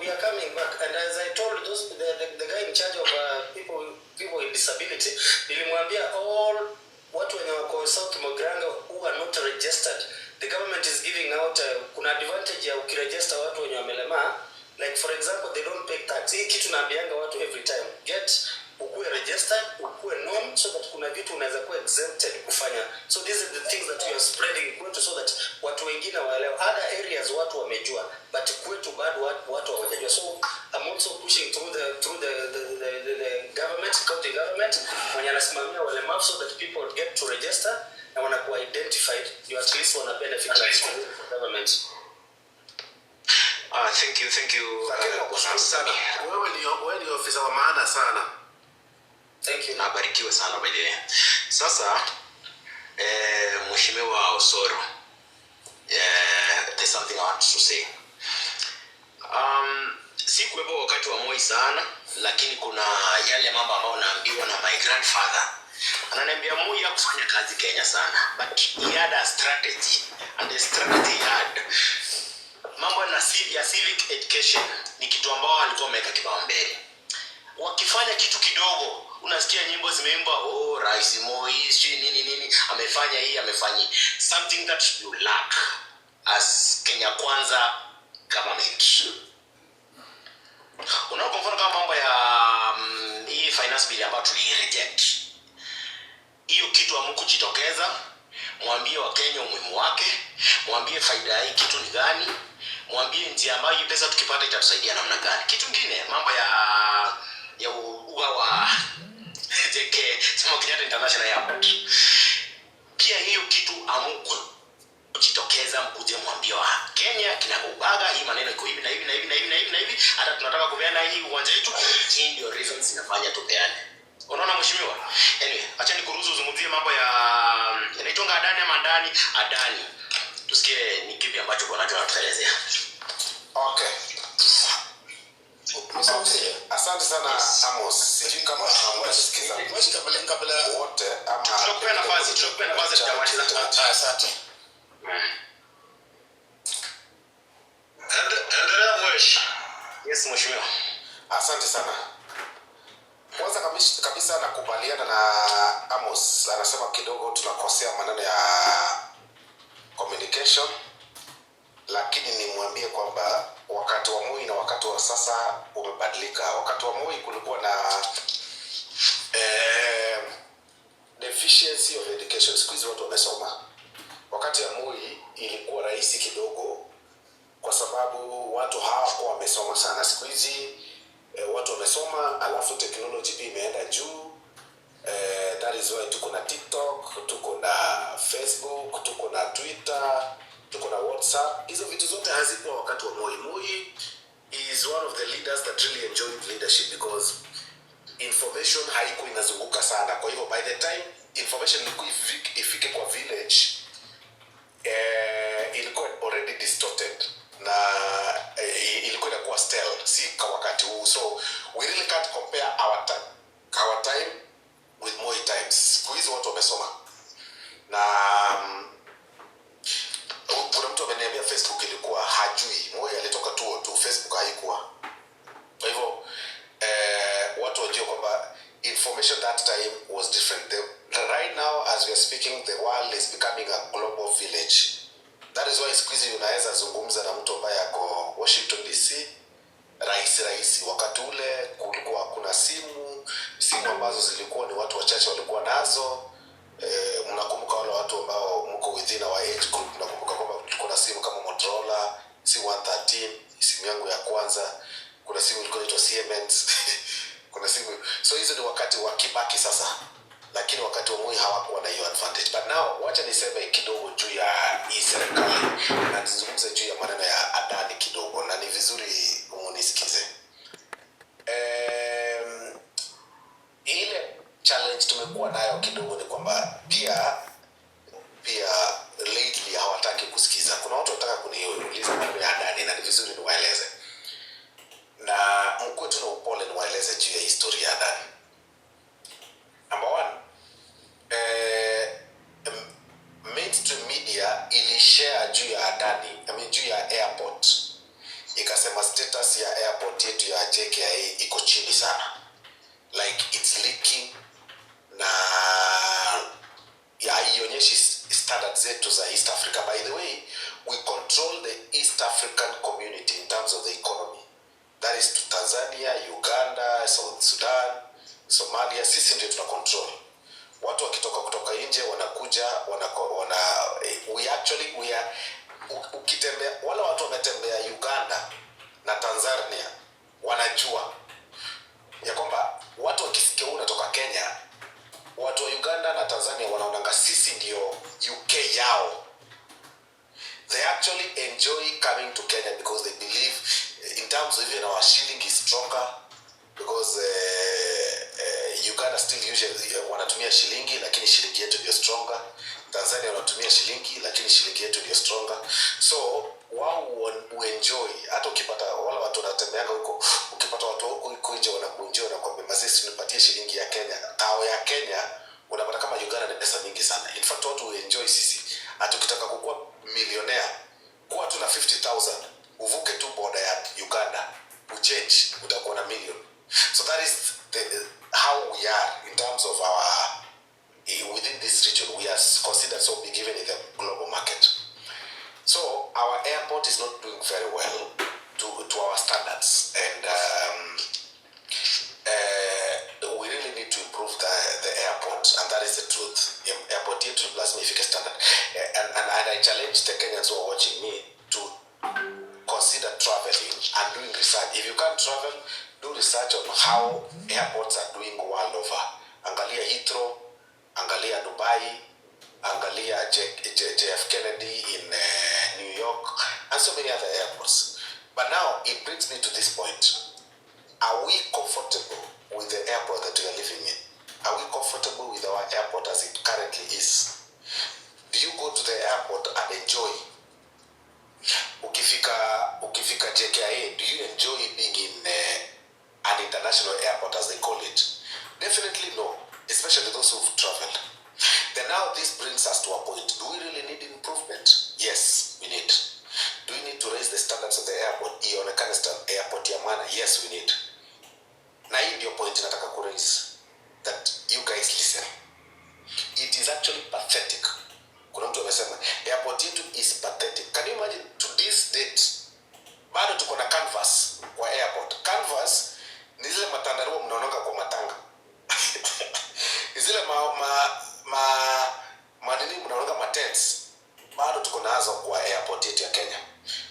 are coming back, and as I told those the guy in charge of people with disability, nilimwambia all watu wenye wako South Mugirango who are not registered, the government is giving out kuna advantage ya ukiregister watu wenye wamelemaa. Like for example, they don't pay tax. Hii kitu naambianga watu every time, get ukuwe registered, ukuwe known, so that kuna vitu unaweza kuwa exempted kufanya. So these are the things that we are spreading kwetu so that watu wengine waelewe. Other areas watu wamejua, but kwetu bado watu hawajajua. So I'm also pushing through the government, county government mwenye anasimamia walemavu, so that people get to register na wanakuwa identified, ndio at least wana benefit like from government. Ah, thank you, thank you. Lakini Bwana nakushukuru sana. Sami. Wewe ni ofisa wa maana sana. Thank you. Na abarikiwe sana, by the way. Sasa Mheshimiwa Osoro, there's something I want to say. Sikuwepo wakati wa Moi sana, lakini kuna yale mambo ambayo naambiwa na my grandfather. Ananiambia Moi hakufanya kazi Kenya sana, but he had a strategy, and the strategy he had, mambo ya civic education ni kitu ambao alikuwa ameweka kipaumbele. Wakifanya kitu kidogo, unasikia nyimbo zimeimbwa, "Oh, Rais Moi sijui nini nini amefanya hii, amefanya hii." Something that you lack as Kenya Kwanza government. Unaona, kwa mfano kama mambo ya hii finance bill ambayo tulireject, hiyo kitu hamkujitokeza mwambie Wakenya umuhimu wake, mwambie faida ya hii kitu ni gani, mwambie njia ambayo hii pesa tukipata itatusaidia namna gani. Kitu kingine, mambo ya uga wa JK, Jomo Kenyatta International Airport, pia hiyo kitu hamkujitokeza mkuje mwambie wa Kenya kinagaubaga hii maneno iko hivi na hivi na hivi na hivi na hivi na hivi, hata tunataka kupeana hii uwanja wetu, hii ndio reasons zinafanya tupeane. Unaona, mheshimiwa? Anyway, acha nikuruhusu uzungumzie mambo ya inaitwanga Adani ama Adani, Adani. Tusikie ni kipi ambacho bwana anatuelezea. Okay. Asante sana, Amos. Sijui kama mnasikiza Kabla wote ama Tutakupea nafasi tutamaliza. Ah, asante. Endelea, Mwesh. Yes, mheshimiwa. Asante sana. Kwanza kabisa nakubaliana na Amos, anasema kidogo tunakosea maneno ya communication, lakini nimwambie kwamba wakati wa Moi na wakati wa sasa umebadilika. Wakati wa Moi kulikuwa na deficiency of education. Siku hizi watu wamesoma. Wakati ya Moi ilikuwa rahisi kidogo kwa sababu watu hawakuwa wamesoma sana. Siku hizi watu wamesoma, alafu technology pia imeenda juu. That is why tuko na TikTok, tuko na Facebook, tuko na Twitter, tuko na WhatsApp. Hizo vitu zote hazikuwa wakati wa Moi. Moi is one of the leaders that really enjoyed leadership because information haikuwa inazunguka sana. Kwa hivyo by the time information ilikuwa ifike kwa village, ilikuwa already distorted na ilikuwa inakuwa stale, si kwa wakati huu. So we really can't compare our time with Moi times. Siku hizi watu wamesoma na kuna mtu ameniambia Facebook ilikuwa hajui. Moi alitoka 202, Facebook haikuwa. Kwa hivyo As we are speaking, the world is becoming a global village. That is why siku hizi unaweza zungumza na mtu ambaye ako Washington DC rahisi rahisi. Wakati ule kulikuwa hakuna simu, simu ambazo zilikuwa ni watu wachache walikuwa nazo. Mnakumbuka wale watu ambao mko within our age group, mnakumbuka kwamba tulikuwa na simu kama Motorola C113, simu yangu ya kwanza. Kuna simu ilikuwa inaitwa Siemens, kuna simu. So hizo ni wakati wa Kibaki sasa, lakini wakati wa Moi hawakuwa na hiyo advantage. But now wacha niseme kidogo juu ya hii serikali na nizungumze juu ya maneno ya Adani kidogo, na ni vizuri munisikize. Ile challenge tumekuwa nayo kidogo ni kwamba pia lately hawataki kusikiza. Kuna watu wanataka kuniuliza maneno ya Adani na ni vizuri niwaeleze, na mkuwe tu na upole niwaeleze juu ya historia ya Adani. Number one, mainstream media ilishare juu ya Adani, I mean, juu ya airport, ikasema status ya airport yetu ya JKIA iko chini sana, like it's leaking na haionyeshi standard zetu za East Africa. By the way, we control the East African Community in terms of the economy. That is to Tanzania, Uganda, South Sudan, Somalia, sisi ndio tuna control. Watu wakitoka kutoka nje wanakuja wana we actually we are ukitembea, wale watu wametembea Uganda na Tanzania wanajua ya kwamba watu wakisikia wewe unatoka Kenya, watu wa Uganda na Tanzania wanaonanga sisi ndio UK yao. They actually enjoy coming to Kenya because they believe in terms of even our shilling is stronger because Uganda still usually wanatumia shilingi, lakini shilingi yetu ndio stronger. Tanzania wanatumia shilingi, lakini shilingi yetu ndio stronger. So wao uenjoy. Hata ukipata wale watu wanatembeanga huko, ukipata watu wa huko huko nje wanakuenjoy, wanakuambia, "Mazee, nipatie shilingi ya Kenya." Tao ya Kenya unapata kama Uganda ni pesa mingi sana. In fact, watu uenjoy sisi. Hata ukitaka kukuwa millionaire, kuwa tu na 50,000, uvuke tu border ya Uganda, uchange, utakuwa na million. So that is how we are in terms of our within this region. We are considered so big even in the global market. So our airport is not doing very well to our standards, and we really need to improve the airport, and that is the truth. Airport yetu lazima ifike standard. And I challenge the Kenyans who are watching me to consider traveling and doing research. If you can't travel, do research on how airports are doing world over. Angalia Heathrow, angalia Dubai, angalia JF Kennedy in New York, and so many other airports. But now it brings me to this point. Are we comfortable with the airport that we are living in? Are we comfortable with our airport as it currently is? Do you go to the airport and enjoy? Ukifika JKIA, do you enjoy being in an international airport, as they call it? Definitely no, especially those who've traveled. Then now this brings us to a point. Do we really need improvement? Yes, we need. Do we need to raise the standards of the airport? Ionekane airport ya maana? Yes, we need. Na hii ndio point nataka ku raise, that you guys listen. It is actually pathetic. Kuna mtu amesema airport yetu is pathetic. Can you imagine, to this date bado tuko na canvas kwa airport? Canvas ni zile matandarua mnaonanga kwa matanga, zile ma manini mnaonanga, ma tents, bado tuko nazo kwa airport yetu ya Kenya.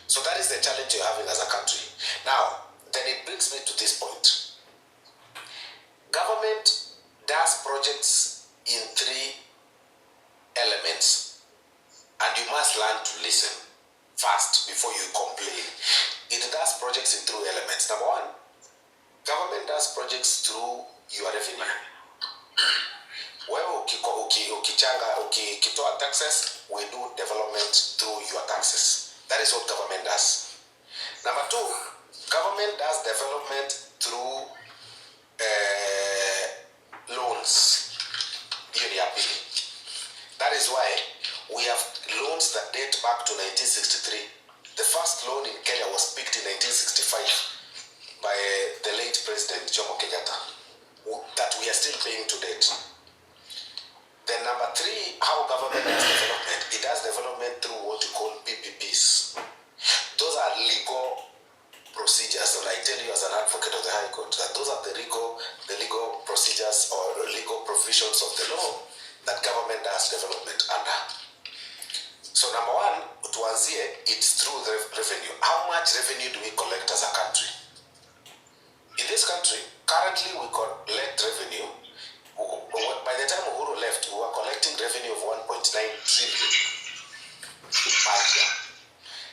So that is the challenge you're having as a country. Now then it brings me to this point. Government does projects in three elements, and you must learn to listen first before you complain. It does projects in three elements. Number one, government does projects through your revenue. Wewe ukichanga, ukitoa taxes, we do development through your taxes. That is what government does. Number two, government does development through loans. Hiyo ni ya pili. That is why we have loans that date back to 1963. The first loan in Kenya was picked in 1965 by the late President Jomo Kenyatta, that we are still paying to date. Then number three How government does development, it does development through what you call PPPs. Those are legal procedures, and I tell you as an advocate of the High Court that those are the legal procedures or legal provisions of the law that government does development under. So number one, tuanzie, it's through the revenue. How much revenue do we collect as a country? In this country, currently we collect revenue. By the time Uhuru left, we were collecting revenue of 1.9 trillion per year.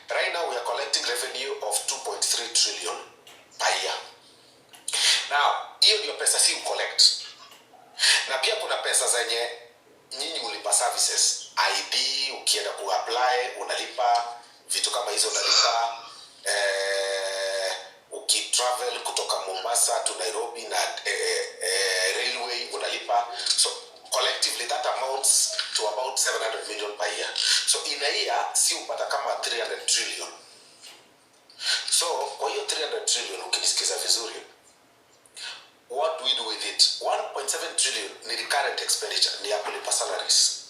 Right now, we are collecting revenue of 2.3 trillion per year. Now, hiyo ndio pesa si collect. Na pia kuna pesa zenye nyinyi ulipa services, ID, ukienda kuapply unalipa, vitu kama hizo unalipa, ukitravel kutoka Mombasa to Nairobi na railway unalipa. So collectively that amounts to about 700 million per year. So in a year si upata kama 300 trillion. So kwa hiyo 300 trillion, ukinisikiza vizuri, what do we do with it? 1.7 trillion ni recurrent expenditure, ni ya kulipa salaries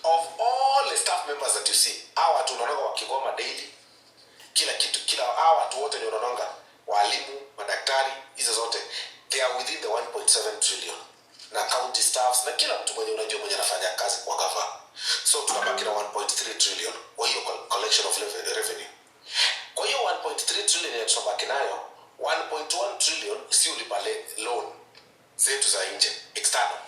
of all the staff members that you see. Hawa watu unaonanga wakigoma daily, kila kitu, kila hawa watu wote ni unaonanga, walimu, madaktari, hizo zote, they are within the 1.7 trillion, na county staffs na kila mtu mwenye unajua mwenye anafanya kazi kwa gava. So tunabaki na 1.3 trillion kwa hiyo collection of revenue. Kwa hiyo 1.3 trillion yenye tunabaki nayo, 1.1 trillion si ulipa loan zetu za nje, external.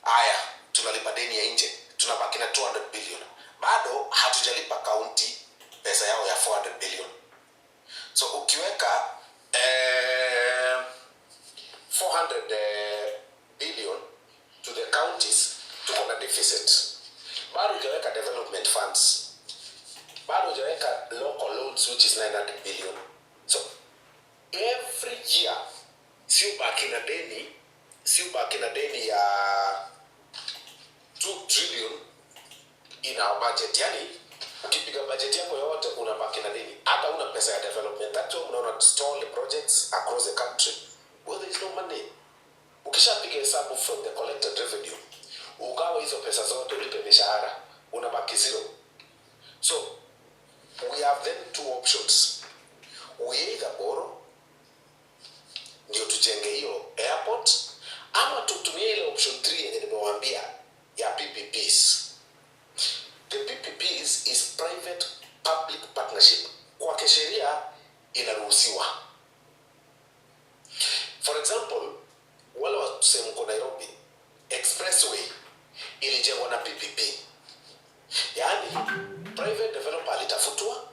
Haya, tunalipa deni ya nje, tunabaki na 200 billion. Bado hatujalipa county pesa yao ya 400 billion. So ukiweka 400 billion to the counties, tuko na deficit. Bado hujaweka development funds, bado hujaweka local loans, which is 900 billion. So every year si ubaki na deni ya 2 trillion in our budget. Yani ukipiga budget yako yote unabaki na deni, hata una pesa ya development. That's why unaona stalled projects across the country. Well, there is no money. Ukishapiga hesabu from the collected revenue, ugawa hizo pesa zote, ulipe mishahara, unabaki zero. So we have then two options. We either borrow ndio tujenge hiyo airport, ama tutumie ile option 3 yenye nimewaambia ya PPPs. The PPPs is private public partnership. Kwa kisheria inaruhusiwa. For example, wale wa sehemu mko Nairobi, expressway ilijengwa na PPP. Yaani private developer alitafutwa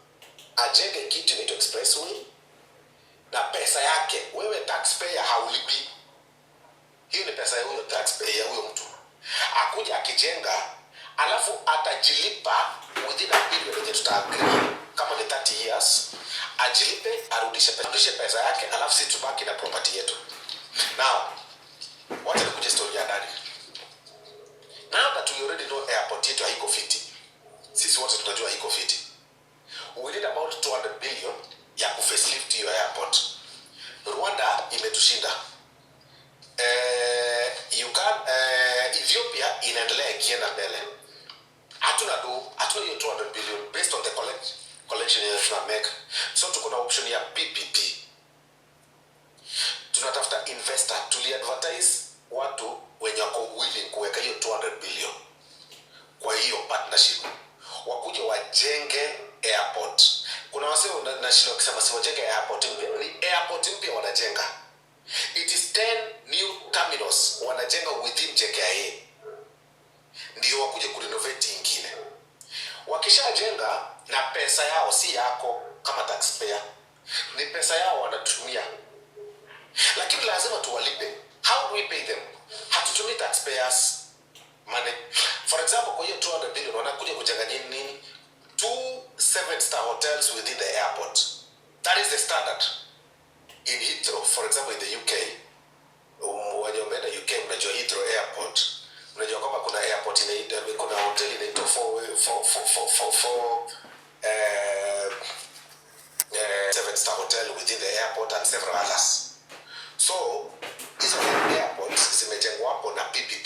ajenge kitu inaitwa expressway na pesa yake. Wewe taxpayer haulipi. Hiyo ni pesa ya huyo taxpayer, ya huyo mtu. Akuja akijenga, alafu atajilipa within a period yenye tutaagree, kama ni 30 years, ajilipe, arudishe pesa yake, alafu sisi tubaki na property yetu. Now, wacha nikuje story ya ndani. Now that we already know airport yetu haiko fiti, sisi wote tunajua haiko fiti, we need about 200 billion ya kufacelift hiyo airport. Rwanda imetushinda. Ethiopia inaendelea ikienda mbele. Hatuna do, hatuna hiyo 200 billion based on the collection yenye tuna make. So tuko na option ya PPP. Tunatafuta investor. Tuliadvertise watu wenye wako willing kuweka hiyo 200 billion kwa hiyo partnership, wakuje wajenge airport. Kuna wasee nashinda wakisema si wajenge airport mpya. Ni airport mpya wanajenga. It is 10 new terminals wanajenga within JKIA, ndio wakuje kurenovate ingine. Wakishajenga na pesa yao, si yako kama taxpayer, ni pesa yao wanatumia, lakini lazima tuwalipe. How do we pay them? Hatutumii taxpayers money. For example, kwa hiyo 200 billion wanakuja kujenga nini nini? Two seven star hotels within the airport. That is the standard in Heathrow, for example, in the UK. Wenye umeenda UK mnajua Heathrow Airport, mnajua kwamba kuna airport inaitwa, kuna hotel inaitwa four, four, four, four, four, four, seven star hotel within the airport and several others. So hizo airports zimejengwa hapo na PPP.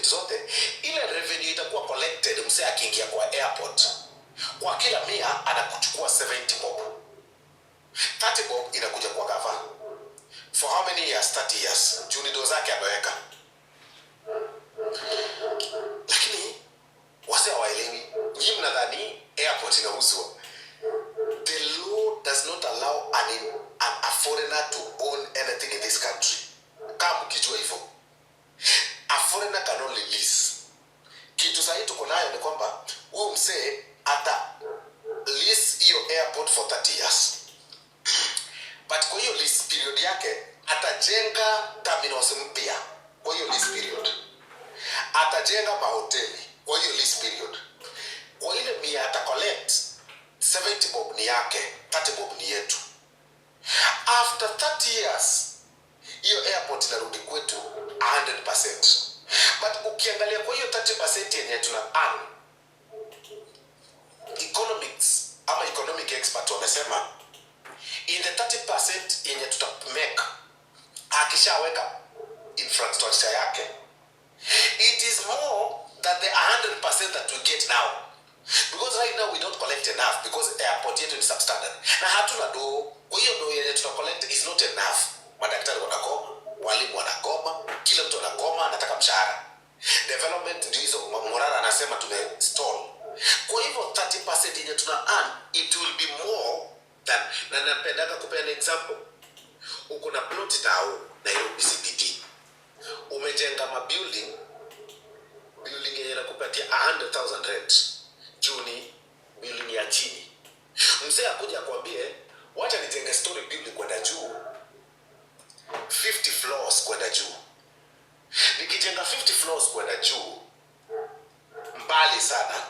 vitu zote, ile revenue itakuwa collected. Msee akiingia kwa airport, kwa kila 100 anakuchukua 70 bob, 30 bob inakuja kwa gava. For how many years? 30 years, juu ni do zake ameweka. Lakini wase hawaelewi. Nyinyi mnadhani airport inauzwa. The law does not allow a foreigner to own anything in this country. Kama mkijua hivyo, a foreigner can only lease. Kitu sahii tuko nayo ni kwamba huyu msee ata lease hiyo airport for 30 years, but kwa hiyo lease period yake atajenga terminals mpya. Kwa hiyo lease period atajenga mahoteli. Kwa hiyo lease period, kwa ile 100 ata collect, 70 bob ni yake, 30 bob ni yetu. After 30 years hiyo airport inarudi kwetu 100%. But ukiangalia kwa hiyo 30% yenye tuna earn, economics ama economic expert wamesema in the 30% yenye tuta make, akishaweka infrastructure yake, it is more than the 100% that we get now, because right now we don't collect enough because airport yetu ni substandard na hatuna do. Kwa hiyo do yenye tuna collect is not enough. Madaktari wanagoma, walimu wanagoma, kila mtu anagoma, anataka mshahara. Development ndio hizo Morara anasema tume stall. Kwa hivyo 30% yenye tuna earn, it will be more than. Na napendaga kupeana example. Uko na plot tao Nairobi CBD, umejenga mabuilding, building yenye inakupatia 100,000 rent juu ni building ya chini. Mzee akuja akwambie, "Wacha nijenge story building kwenda juu, 50 floors kwenda juu. Nikijenga 50 floors kwenda juu mbali sana,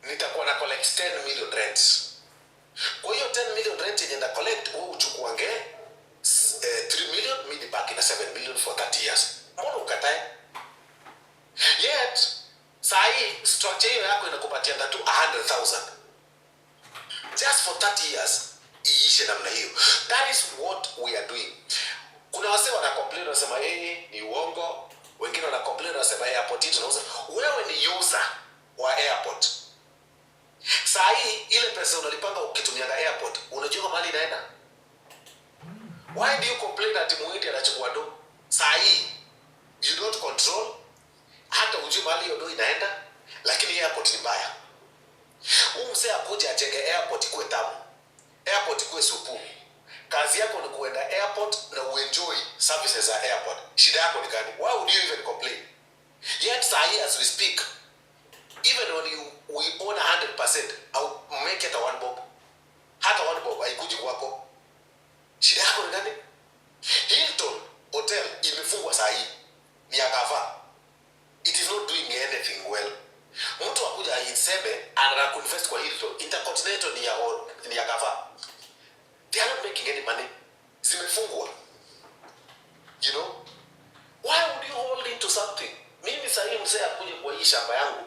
nitakuwa na collect 10 million rent. Kwa hiyo 10 million rent yenye na collect, wewe uchukuange 3 million, mi nibaki na 7 million for 30 years." Mbona ukatae? Yet saa hii structure hiyo yako inakupatia tu 100,000 just for 30 years, iishe namna hiyo. That is what we are doing. Kuna wase wana complain, wanasema, "Hey, ni uongo." Wengine wana complain, wanasema airport hii tunauza. Wewe ni user wa airport. Saa hii ile pesa unalipanga ukitumiaga airport, unajua mahali inaenda? Why do you complain ati muhindi anachukua do? Saa hii you don't control, hata ujui mahali hiyo do inaenda, lakini airport ni mbaya. Huu msee akuja ajenge airport ikuwe tamu, airport ikuwe supu. Kazi yako ni kuenda airport na uenjoy services za airport. Shida yako ni gani? Why would you even complain? Yet saa hii as we speak, even when we own 100%, au make hata one bob, hata one bob haikuji kwako. Shida yako ni gani? Hilton Hotel imefungwa saa hii, ni ya gava. It is not doing anything well. Mtu akuja aiseme anataka kuinvest kwa Hilton. Intercontinental ni ya gava. They are not making any money, zimefungwa. Why would you hold into something? Mimi sahii mzee akuje kwa hii shamba yangu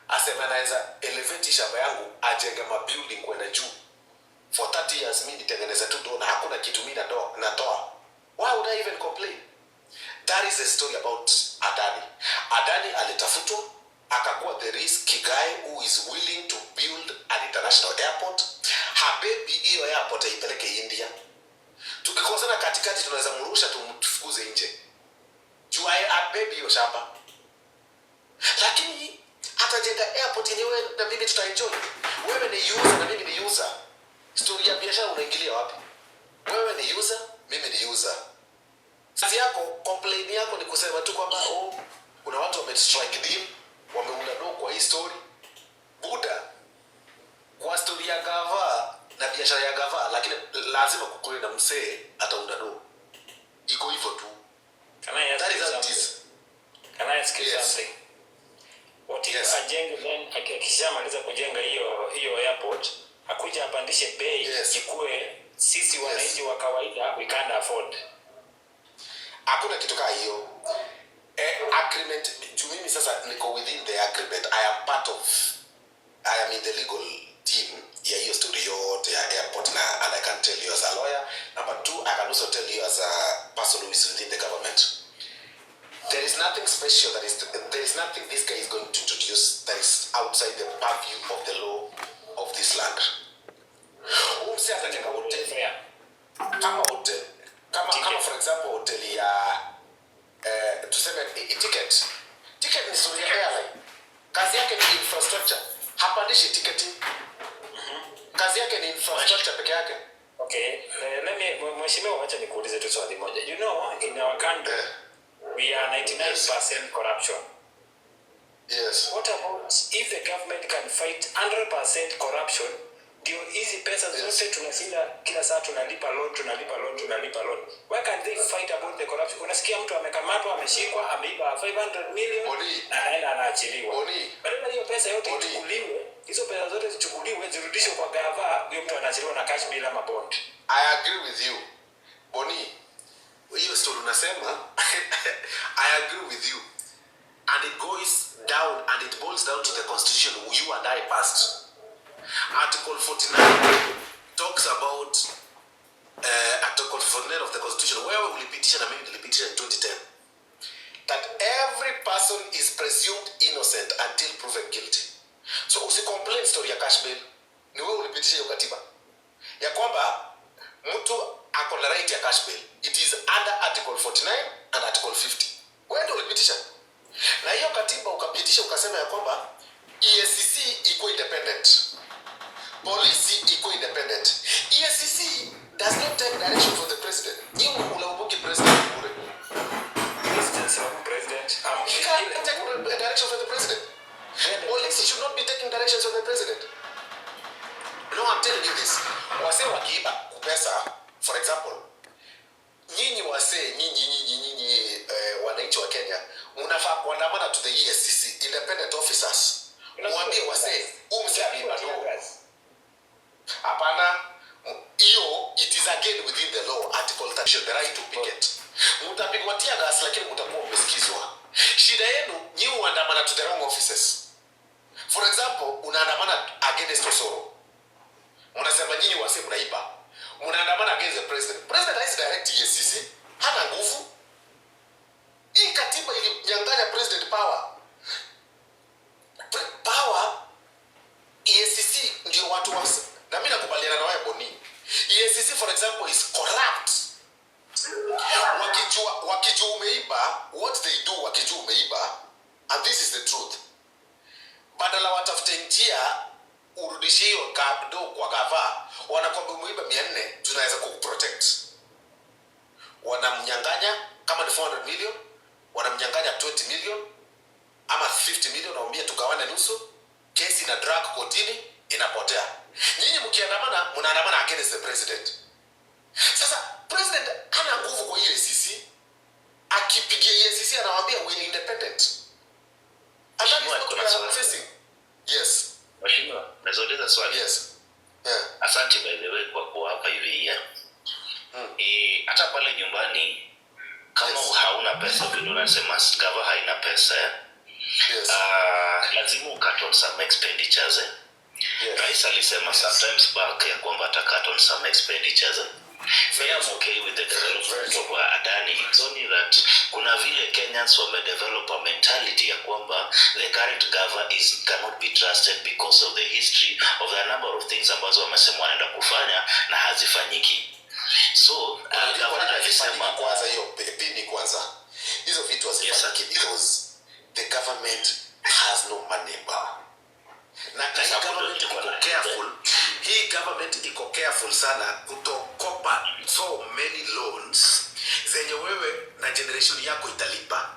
aseme anaweza elevate hii shamba yangu, ajenge mabuilding kwenda juu for 30 years, mi nitengeneze tu do na hakuna kitu mi natoa, why would I even complain? That is the story about Adani. Adani alitafutwa, akakuwa the risky guy who is willing to build an international airport. Habebi hiyo airport aipeleke India. Tukikosana katikati, tunaweza mrusha, tumfukuze nje juu abebi hiyo shamba, lakini atajenga airport yenyewe na mimi tutaenjoy. Wewe ni user na mimi ni user. Story ya biashara unaingilia wapi? Wewe ni user, mimi ni user. Kazi yako, complain yako ni kusema tu kwamba, oh, kuna watu wame strike deal, wameunda do kwa hii story. Buda, kwa story ya gava na biashara ya gava, lakini lazima kukuwe na msee ataunda do. Iko hivyo tu. Can I ask That you is how it something? is. Can I ask you Yes. something? What if Yes. ajenge, then akishamaliza kujenga hiyo airport, akuja apandishe bei, ikue sisi wananchi wa kawaida we can't afford? Hakuna kitu kaa hiyo. Agreement, juu mimi sasa niko within the agreement, I am part of, I am in the legal team ya hiyo story yote ya airport, na and I can tell you as a lawyer. Number two, I can also tell you as a person who is within the government. There is nothing special that is there is nothing this guy is going to introduce that is outside the purview of the law of this land. Huyu msee atajenga hoteli kama hotel kama for example hoteli ya tuseme ticket ni story ya airline. Kazi yake ni infrastructure, hapandishi tiketi. Kazi yake ni infrastructure peke yake. Okay, let me, mheshimiwa, wacha nikuulize tu swali moja. In our country, we are 99% corruption. What about if the government can fight 100% corruption? Ndio hizi pesa zote tunashinda kila saa tunalipa loan, tunalipa loan, tunalipa loan. Why can't they fight about the corruption? Unasikia mtu amekamatwa, ameshikwa, ameiba 500 million na anaenda anaachiliwa. Badala hiyo pesa yote ichukuliwe, hizo pesa zote zichukuliwe zirudishwe kwa gava, huyo mtu anaachiliwa na cash bila mabond. I agree with you. Boni, hiyo story unasema, I agree with you. And it goes down and it boils down to the constitution you and I passed. Article 49 talks about Article 49 of the constitution, wewe ulipitisha na mimi nilipitisha in 2010, that every person is presumed innocent until proven guilty. So usicomplain story ya cash bail. Ni wewe ulipitisha hiyo katiba ya kwamba mtu ako na right ya cash bail. It is under Article 49 and Article 50. Wewe ndio ulipitisha na hiyo katiba, ukapitisha ukasema ya kwamba EACC iko independent, polisi iko independent. EACC does not take direction from the president. Nyinyi ulaumuki president bure. President. He can't take direction from the president. Police should not be taking directions from the president. No, I'm telling you this. Wasee wakiiba pesa, for example, nyinyi wasee, nyinyi wananchi wa Kenya, mnafaa kuandamana to the EACC, independent officers. Mwambie wasee, huyu mzee ameiba do. Hapana, hiyo it is again within the law, Article 30, the right to picket. Mtapigwa tear gas lakini mtakuwa mmesikizwa. Shida yenu nyinyi huandamana to the wrong offices. For example, unaandamana against Osoro. Mnasema nyinyi wasee mnaiba. Mnaandamana against the president. President hawezi direct EACC. Hana nguvu. Hii katiba ilinyang'anya president power. Power EACC ndio watu wa, na mimi nakubaliana na wewe, Boni. EACC, for example, is corrupt. Wakijua umeiba, what they do wakijua umeiba, and this is the truth. Badala watafute njia urudishe hiyo do kwa gava, wanakwambia umeiba 400, tunaweza kukuprotect. Wanamnyang'anya kama ni 400 million, wanamnyang'anya 20 million ama 50 million, naambia tugawane nusu, kesi na drag kotini inapotea. Nyinyi mkiandamana, mnaandamana against the president. Sasa president hana nguvu kwa hiyo EACC. Akipigia EACC anawaambia we are independent. And that is what we are facing. Yes. Mheshimiwa, naweza uliza swali? Yes. Yeah. Asante by the way kwa kuwa hapa hivi ya. Hata pale nyumbani kama hauna pesa, vile unasema gava haina pesa, eh? Yes. Lazima ucut on some expenditures, eh? Yes. Rais alisema sometimes back ya kwamba ata cut on some expenditures, eh? Me, I'm okay with the development of Adani. It's only that kuna vile Kenyans wamedevelop a mentality ya kwamba the current government is cannot be trusted because of the history of the number of things ambazo wamesema wanaenda kufanya na hazifanyiki. So Unajua kwa governor nini hazifanyiki? alisema Kwanza hiyo pini kwanza. Hizo vitu hazifanyiki because the government has no money, bwana. Na hii government iko careful. Hii government iko careful sana kutokopa so many loans zenye wewe na generation yako italipa.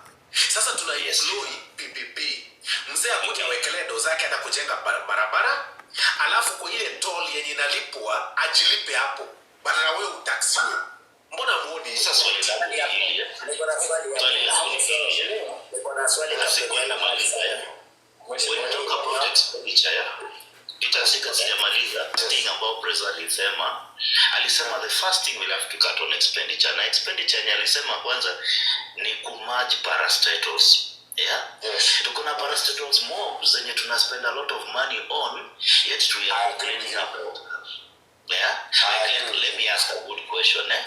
Sasa tuna employ PPP. Mzee akuja awekelee do zake na kujenga barabara, alafu kwa ile toll yenye inalipwa ajilipe hapo, badala wewe utaxiwe. Mbona muoni? Sasa swali langu ni hili, eh. Niko na swali Swali hapo. langu ni hili, eh. Niko na swali Na kabla sikuenda hujaenda mbali mbali sana. sana. When you talk about expenditure, yeah, itasika sijamaliza thing ambao president alisema the first thing we'll have to cut on expenditure, na expenditure yenye alisema kwanza ni kumerge parastatals, yeah. Tuko na parastatals mob zenye tuna spend a lot of money on, yet we are complaining about, yeah. Like, let me ask a good question, eh.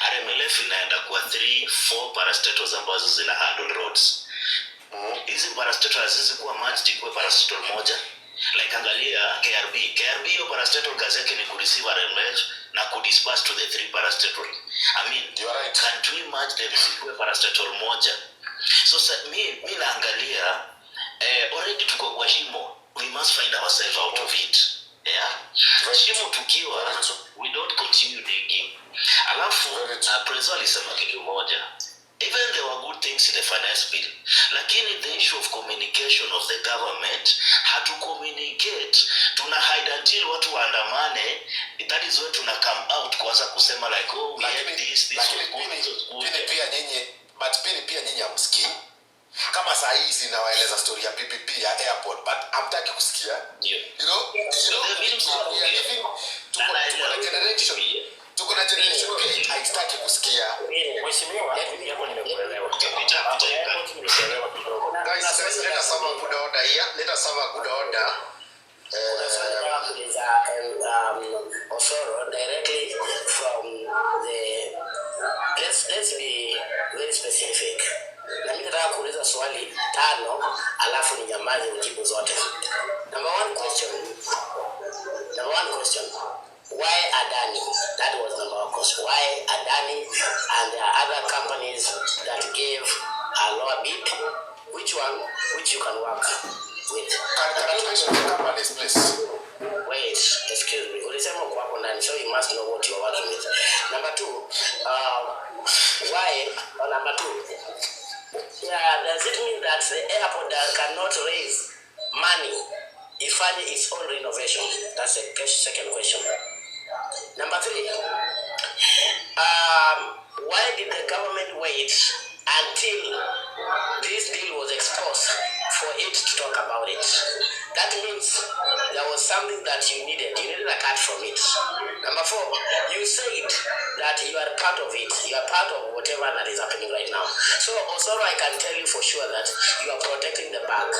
RMLF RMF inaenda kwa 3 4 parastatals ambazo zina handle roads. Hizi parastatal haziwezi kuwa merged ikuwe parastatal moja. Like angalia KRB. KRB, hiyo parastatal kazi yake ni kureceive RMF na kudisperse to the three parastatal. I mean, You are right. can't we merge them zikuwe parastatal moja? So mi naangalia, already tuko kwa shimo. We must find ourselves out of it, yeah. Shimo tukiwa, Very true. We don't continue digging. Alafu Very true. Prezo alisema kitu moja. Even there were good things in the finance bill, lakini the issue of communication of the government, hatu communicate. Tuna hide until watu waandamane. That is when tuna come out kuanza kusema like, "Oh, we had Lakini this lakini was good, pili this was good." pili pia nyinyi, but pili pia nyinyi hamsikii. Kama saa hii sinawaeleza story ya PPP ya airport, but hamtaki kusikia. You know The bill we are living, tuko na generation, tuko na generation pia haitaki kusikia. Mheshimiwa, mimi hapo nimekuelewa. Okay, Peter, Hapo Peter, you can- airport nimekuelewa kidogo. Guys, guys, let us have a good order here. Let us have a good order. Kuna swali nataka kuuliza Osoro directly from the let's be very specific. Na mimi nataka kuuliza swali tano alafu ninyamaze ujibu zote. Number one question. Number one question. Why Adani? That was number one question. Why Adani and there are other companies that gave a lower bid? Which one which you can work with? Can you mention the companies, please? Wait, excuse me. Ulisema uko hapo ndani, so you must know what you are working with. Number two, why? Or number two, yeah, does it mean that the airport that cannot raise money ifanye its own renovation? That's a second question. Number three, why did the government wait until this deal was exposed for it to talk about it? That means there was something that you needed. You needed a cut from it. Number four, you said that you are part of it. You are part of whatever that is happening right now. So, Osoro, I can tell you for sure that you are protecting the bag.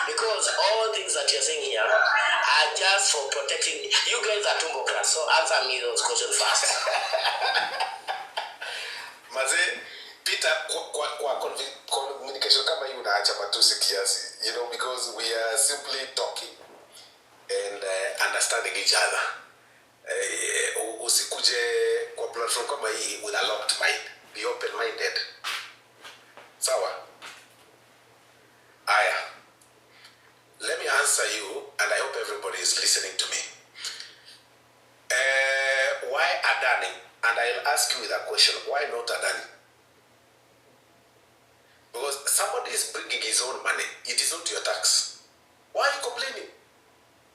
Because all things that you're saying here are just for protecting. You guys are tumbocrats, so answer me those questions first. Mazee Peter, kwa communication kama hii unaacha matusi kiasi, because we are simply talking and understanding each other. Usikuje kwa platform kama hii with a locked mind. Be open minded, sawa? Aya, let me answer you, and I hope everybody is listening to me. Why Adani? And I'll ask you with a question: why not Adani? Because somebody is bringing his own money. It is not your tax. Why are you complaining?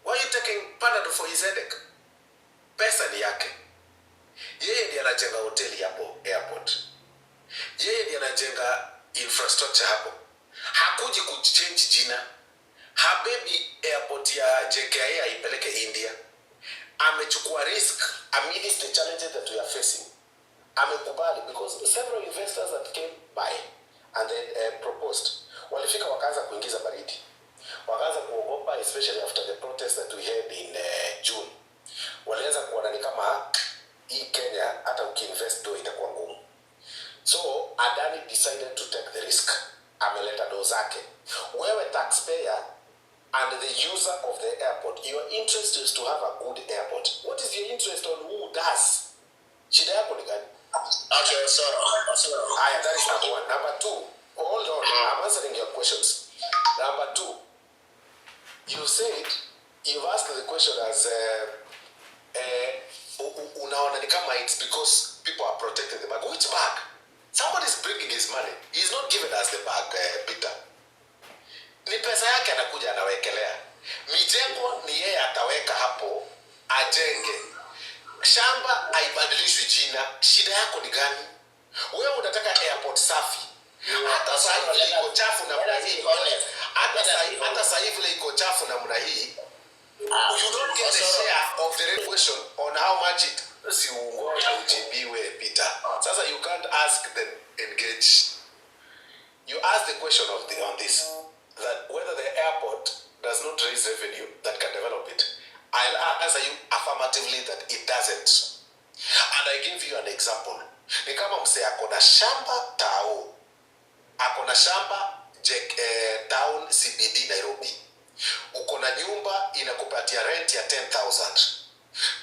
Why are you taking Panadol for his headache? Pesa ni yake. Yeye ndiye anajenga hoteli hapo airport. Yeye ndiye anajenga infrastructure hapo. Hakuji kuchange jina. Habebi airport ya JKIA aipeleke India. Amechukua risk amidst the challenges that we are facing. Amekubali because several investors that came by and then proposed, walifika wakaanza kuingiza baridi, wakaanza kuogopa, especially after the protest that we had in June. Walianza kuona ni kama hii Kenya hata ukiinvest do itakuwa ngumu. So Adani decided to take the risk. Ameleta do zake. Wewe taxpayer and the user of the airport, your interest is to have a good airport. What is your interest on who does? Shida yako ni gani? Okay, Osoro. Osoro. Aya, that is number one. Number two, hold on, I'm answering your questions. Number two, you said, you've asked the question as unaona ni kama it's because people are protecting the bag. Which bag? Somebody is bringing his money. He's not giving us the bag, Peter. Ni pesa yake anakuja anawekelea. Mijengo ni yeye ataweka hapo ajenge. Shamba haibadilishwi jina. Shida yako ni gani? Wewe unataka airport safi. Hata saa hii vile iko chafu namna hii, hata saa hii vile iko chafu namna hii, you don't get a share of the regulation on how much it. Si ungoje ujibiwe, Peter. Sasa you can't ask them engage. You ask the question of the on this, that whether the airport does not raise revenue that can develop it. I'll answer you affirmatively that it doesn't. And I give you an example. Ni kama msee ako na shamba tao, ako na shamba town CBD Nairobi, uko na nyumba inakupatia rent ya 10,000.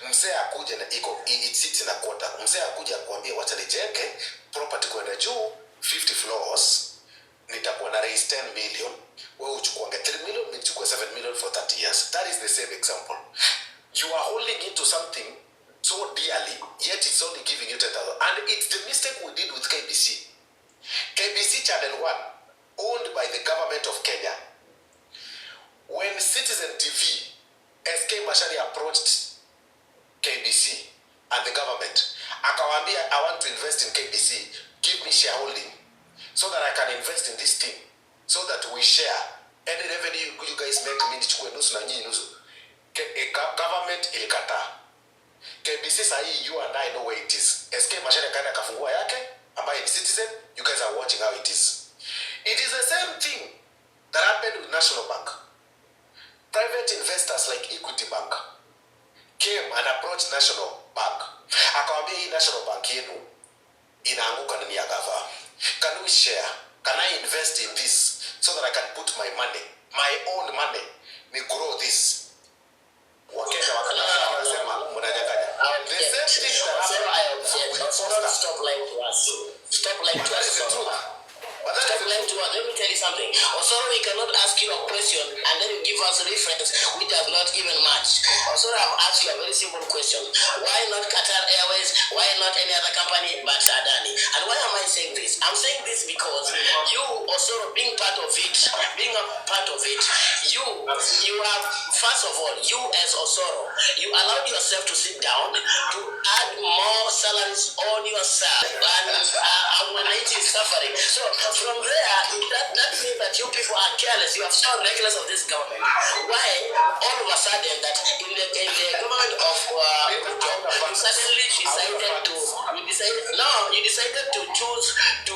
Mzee akuje na iko, it sits in a quarter. Mzee akuja akuambia, "Wacha nijenge property kwenda juu 50 floors, nitakuwa na raise 10 million, wewe uchukuange 3 million, mimi nichukue 7 million for 30 years." That is the same example. You are holding into something so dearly, yet it's only giving you 10,000. And it's the mistake we did with KBC. KBC Channel 1, owned by the government of Kenya. When Citizen TV, SK Macharia approached KBC and the government, akawaambia, "I want to invest in KBC, give me shareholding so that I can invest in this thing, so that we share any revenue you guys make, mi nichukue nusu na nyinyi nusu." Government ilikataa. KBC sahii, you and I know where it is. SK Macharia kaenda akafungua yake ambaye ni Citizen. You guys are watching how it is. It is the same thing that happened with National Bank. Private investors like Equity Bank came and approached National Bank, akawambia, "Hii National Bank yenu inaanguka na ni ya gava. Can we share? Can I invest in this so that I can put my money, my own money, ni grow this?" Wakenya wakakataa, wakasema mnanyang'anya. The same thing that Osoro, I happened object. with Osoro, Posta. Stop lying to us. Stop lying But to that us. Is the truth. But that Stop is the lying to us. Let me tell you something. Osoro, we cannot ask you a question and then you give us reference which does not even match. Osoro, I've asked you a very simple question. Why not Qatar Airways? Why not any other company but Adani? And why am I saying this? I'm saying this because you, Osoro, being part of it, being a part of it, you have, first of all, you as Osoro, you allowed yourself to sit down to add more salaries on yourself, and Mwananchi is suffering. So from there, that means that you people are careless. You are so reckless of this government. Why all of a sudden that in the government of Ruto, you suddenly decided to you decided no you decided to choose to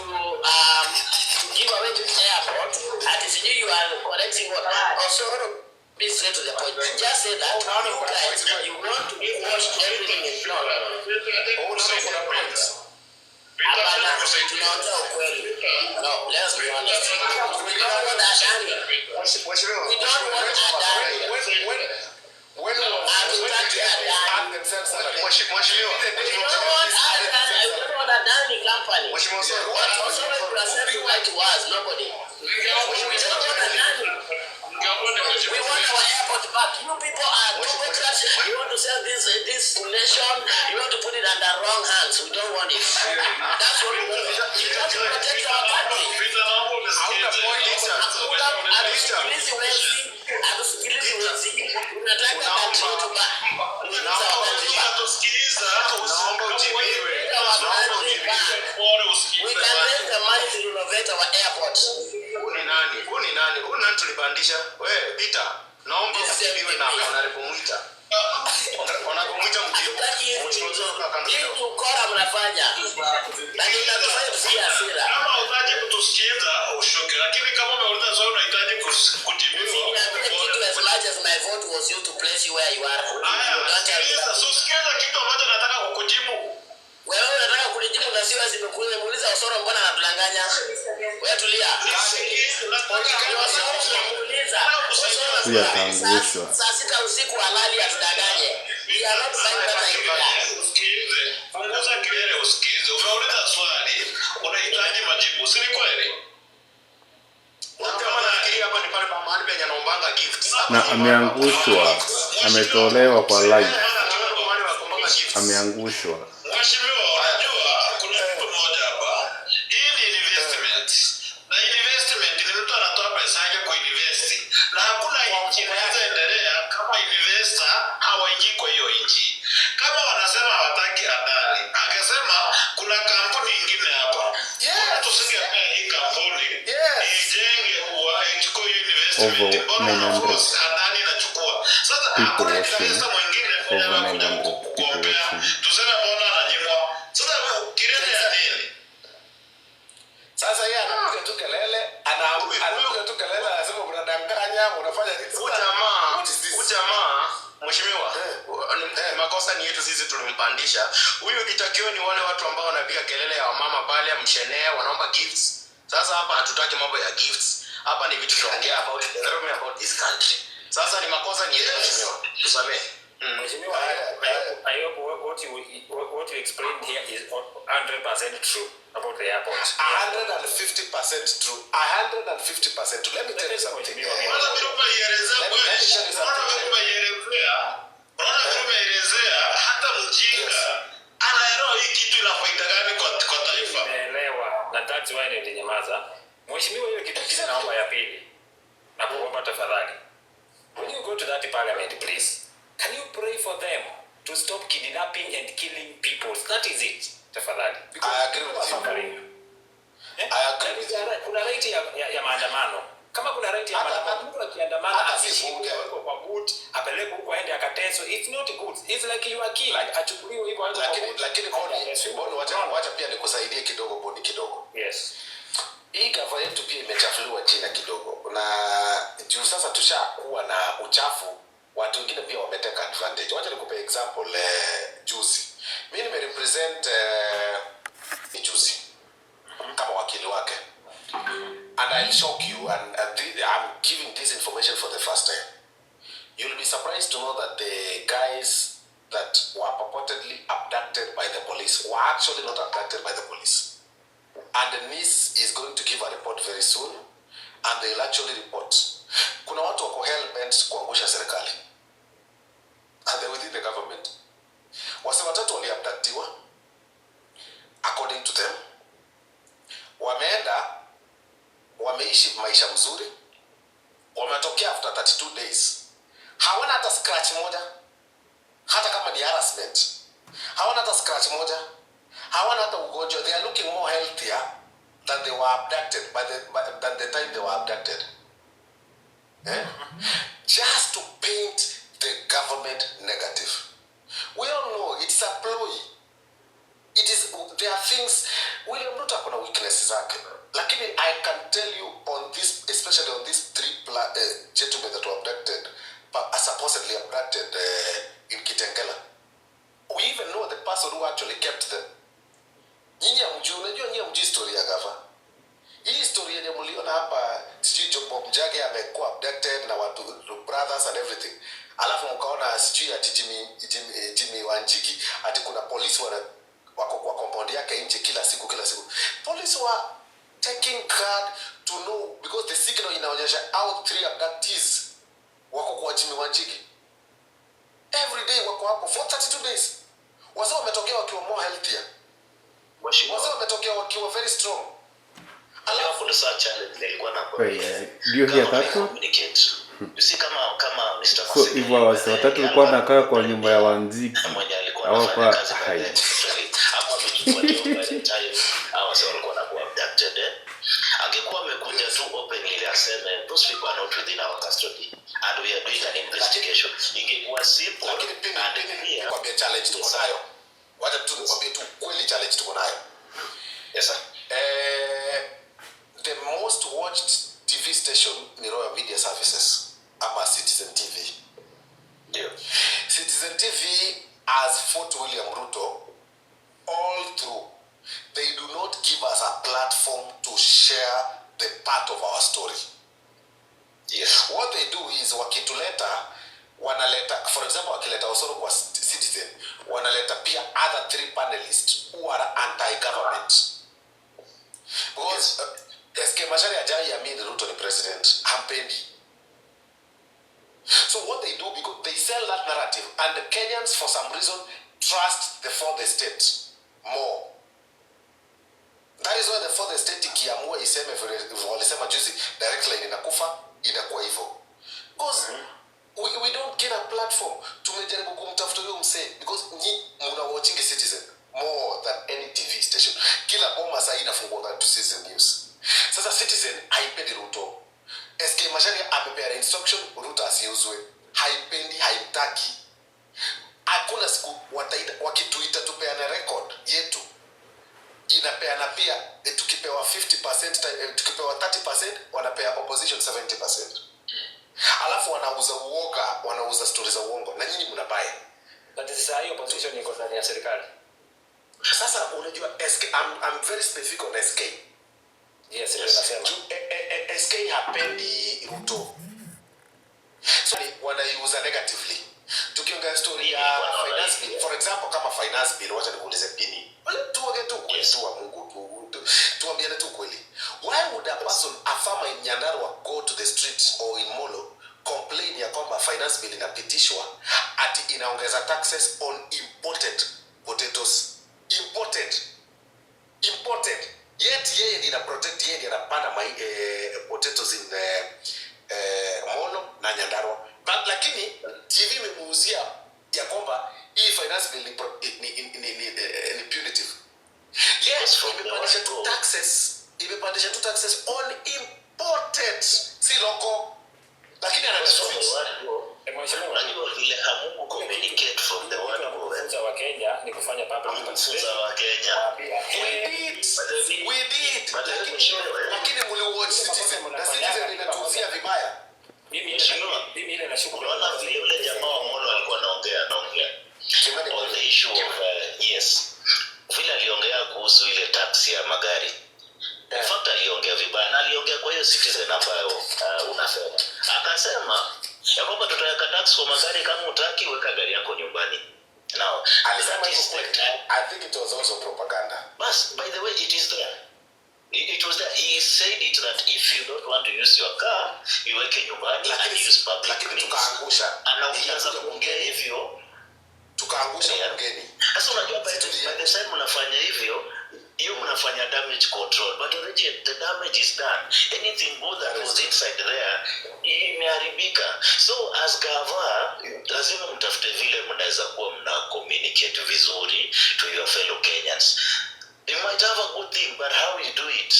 give away this airport, and sijui you are correcting what? Osoro, be straight to the point. Just say that you guys, you want to wash everything in no. Hapana, tunaongea ukweli. No, let's be honest. We don't want Adani. We don't want Adani. When did Hatutaki the MPs Adani. Add themselves salary? Mheshimiwa, We don't want Adani. We don't want Adani company. Mheshimiwa Osoro, What Osoro you are selling lie to us, nobody. We don't want Adani. We want our airport back. You people are democrats. You want to sell this nation. You want to put it under wrong hands. We don't want it. That's what we want. You want to protect our country. Hatusikilizi wezi, hatusikilizi wezi. Tunataka country yetu back. We want our country back. Naomba ujibiwe. Our Naomba country ujibiwe. back. We can raise the money to renovate our airport. Huu ni nani? Huu ni nani? Huu ni nani tulipandisha? We, Peter, naomba ujibiwe na Honorable Mwita. Honorable Mwita mjibu. Hatutaki hizi Mheshimiwa Osoro, kando hii kidogo. ukora mnafanya, na ndio inatufanya tusikie hasira. Kama hutaki kutusikiza ushuke, lakini kama umeuliza swali unahitaji kujibiwa. Usiniambie kitu as much as my vote was used to place you where you are. Haya, Don't tell me sikiliza, that. so sikiliza kitu ambacho nataka kukujibu. Wewe unataka kunijibu na sio zimekuuliza. Muuliza Osoro mbona anatudanganya? Wewe tulia. Nisikilize, nataka Ni Osoro tunamuuliza. Osoro Huyu ataangushwa. saa 6 usiku halali atudanganye. We are not buying that idea. Usikilize, punguza kelele, usikilize. Umeuliza swali, unahitaji majibu, si ni kweli? Huyu jamaa nafikiria hapa ni pale pa mahali penye anaombanga gifts. Na ameangushwa, ametolewa kwa live, Mahali pa kuombanga gifts. Ameangushwa. Mheshimiwa, unajua kuna kitu moja hapa. Hii ni investment. Na investment ni mtu anatoa pesa yake kuinvest. Na hakuna nchi inaweza endelea kama investor hawaingii kwa hiyo nchi. Kama wanasema hawataki Adani, akasema kuna kampuni ingine hapa. Mbona tusingepea hii kampuni ijenge huwa ichukue hiyo investment? Over Mbona 900 wanaforce Adani inachukua? Sasa people hakuna watching. investor mwingine mwenye Over anakuja 900 people kugombea. watching. Tuseme mbona ananyimwa? Sasa kelele ya nini? Sasa yeye anapiga tu kelele, anapiga tu kelele, anasema mnadanganya, unafanya nini? Huyu jamaa, What is this? Huyu jamaa, mheshimiwa, makosa ni yetu sisi tulimpandisha. Huyu kitakio ni wale watu ambao wanapiga Kelele ya wamama pale mshenee wanaomba gifts. Sasa hapa hatutaki mambo ya gifts. Hapa ni vitu tunaongea about development, about this country. Sasa ni makosa ni yetu, mheshimiwa. Tusamehe. Mheshimiwa, I hope what you explained here is 100% true about the airport. 150% true. 150% true. Let me tell you something. Kwanza vile umeielezea Let me kweli, tell you unaona something. vile umeielezea, unaona vile umeelezea, hata mjinga anaelewa hii kitu ina faida gani kwa taifa. Nimeelewa na that's why nilinyamaza. Mheshimiwa, hiyo kitu kingine naomba ya pili. Nakuomba tafadhali. When you go to that parliament, please, can you pray for them to stop kidnapping and killing people? That is it. Tafadhali. I agree with you. Suffering. Eh? I agree with you. Kuna right ya maandamano. Kama kuna right ya maandamano, mtu akiandamana Hata si asishikwe, bunge. awekwe kwa boot, apelekwe huko aende akateswe. It's not good. It's like you are killed. Achukuliwe hivyo awekwe kwa Lakini boot. lakini Boni, Boni, wacha pia nikusaidie kidogo, Boni, kidogo. Yes. Hii gava yetu pia imechafuliwa jina kidogo, na juu sasa tushakuwa na uchafu, watu wengine pia wameteka advantage. Wacha nikupe example. Juzi mi nimerepresent juzi kama wakili wake, and I'll shock you, and I'm giving this information for the first time. You'll be surprised to know that the guys that were purportedly abducted by the police were actually not abducted by the police, and the NIS is going to give a report very soon, and they'll actually report. Kuna watu wako hell bent kuangusha serikali, and they're within the government. Wase watatu waliabductiwa, according to them, wameenda wameishi maisha mzuri, wametokea after 32 days, hawana hata scratch moja, hata kama ni harassment, hawana hata scratch moja, hawana hata ugonjwa. They are looking more healthier than they were abducted by the, by, than the time they were abducted, eh? Just to paint the government negative. We all know it's a ploy. It is, there are things, William Ruto akona weakness zake, lakini I can tell you on this, especially on these three gentlemen that were abducted, but supposedly abducted in Kitengela, we even know the person who actually kept them. Nyinyi hamjui. Unajua nyinyi hamjui story ya gava. Hii story yenye mliona hapa, sijui Bob Njagi amekuwa abducted na watu brothers and everything, alafu mkaona sijui ati Jimmy Wanjigi, ati kuna polisi wako kwa compound yake nje kila siku, kila siku. Police were taking guard to know because the signal inaonyesha out three abductees wako kwa Jimmy Wanjigi every day, wako hapo for 32 days. Wazee wametokea wakiwa more healthier. Mheshimiwa. Wazee wametokea wakiwa very strong. Alafu ni saa challenge nilikuwa nakwambia. Wait, do you hear that one? Communicate. You see, kama Mr. So Masika hivyo wase watatu walikuwa wanakaa kwa nyumba ya Wanjigi mwenye alikuwa au anafanya kwa kazi by hai the actually hapo amechukua job by the time hawa wase walikuwa wanakuwa abducted, eh? Angekuwa amekuja tu openly aseme those people are not within our custody and we are doing an investigation, ingekuwa simple Lakini pini and pini clear. Nikwambie challenge tuko nayo. Wacha tu nikwambie tu kweli challenge tuko nayo. Yes, sir. The most watched TV station ni Royal Media Services ama Citizen TV. Ndio. Citizen TV has fought William Ruto all through. They do not give us a platform to share the part of our story. What they do is wakituleta, wanaleta, for example, wakileta Osoro kwa Citizen, wanaleta pia other three panelists who are anti-government. Because SK Macharia hajai amini Ruto ni president, hampendi. So what they do, because they sell that narrative, and the Kenyans for some reason trust the fourth estate more. That is why the fourth estate ikiamua iseme vile walisema juzi, Direct Line inakufa, inakuwa hivyo. Because we don't get a platform. Tumejaribu kumtafuta huyo msee because nyi mna watching Citizen more than any TV station. Kila boma sahii inafungua to Citizen News. Sasa Citizen haipendi Ruto. SK Macharia amepea instruction Ruto asiuzwe. Haipendi, haimtaki. Hakuna siku wataita, wakituita tupeane record yetu inapeana pia, tukipewa 50%, tukipewa 30% wanapea opposition 70%, alafu wanauza uoga, wanauza stori za uongo na nyinyi mnabuy. But sasa hiyo opposition iko ndani ya serikali. Sasa unajua SK, I'm very specific on SK. Yes, ndio nasema. Juu, SK hapendi Ruto. So wanaiuza negatively. Tukiongea story ya finance bill, for example kama finance bill, wacha nikuulize Pini. Tuongee tu kweli tu wa Mungu tu, tuambiane tu kweli. Why would a person, a farmer in Nyandarua, go to the street or in Molo complain ya kwamba finance bill inapitishwa ati inaongeza taxes on imported potatoes? Imported, imported, yet yeye ndiye ina protect, yeye ndiye anapanda potatoes in Molo na Nyandarua, but lakini TV imemuuzia ya kwamba hii finance bill ni, pro, ni punitive. Yes, imepandisha tu taxes, imepandisha tu taxes on imported, si local, lakini ana Unajua vile hamuku communicate from the word go. Kufunza Wakenya ni kufanya public. Hamkufunza Wakenya. We did, we did, lakini mliwatch Citizen na Citizen inatuuzia vibaya. Mimi ile nashuku. Unaona vile yule jamaa wa Molo alikuwa anaongea on the issue of yes, vile aliongea kuhusu ile tax ya magari. In fact aliongea vibaya na aliongea kwa hiyo Citizen ambayo unasema, akasema ya kwamba tutaweka tax kwa magari, kama utaki weka gari yako nyumbani. Now Alisema that hivyo is the kweli? time. I think it was also propaganda. Bas, by the way, it is there. It was there. He said it that if you don't want to use your car, iweke nyumbani and use public Lakini means. tukaangusha. Na ukianza kuongea hivyo, tukaangusha bungeni. Sasa unajua by the time mnafanya hivyo, hiyo mnafanya damage control, but already the damage is done. Anything good that was inside there imeharibika. So as gava, lazima mtafute vile mnaweza kuwa mna communicate vizuri to your fellow Kenyans. You might have a good thing, but how you do it,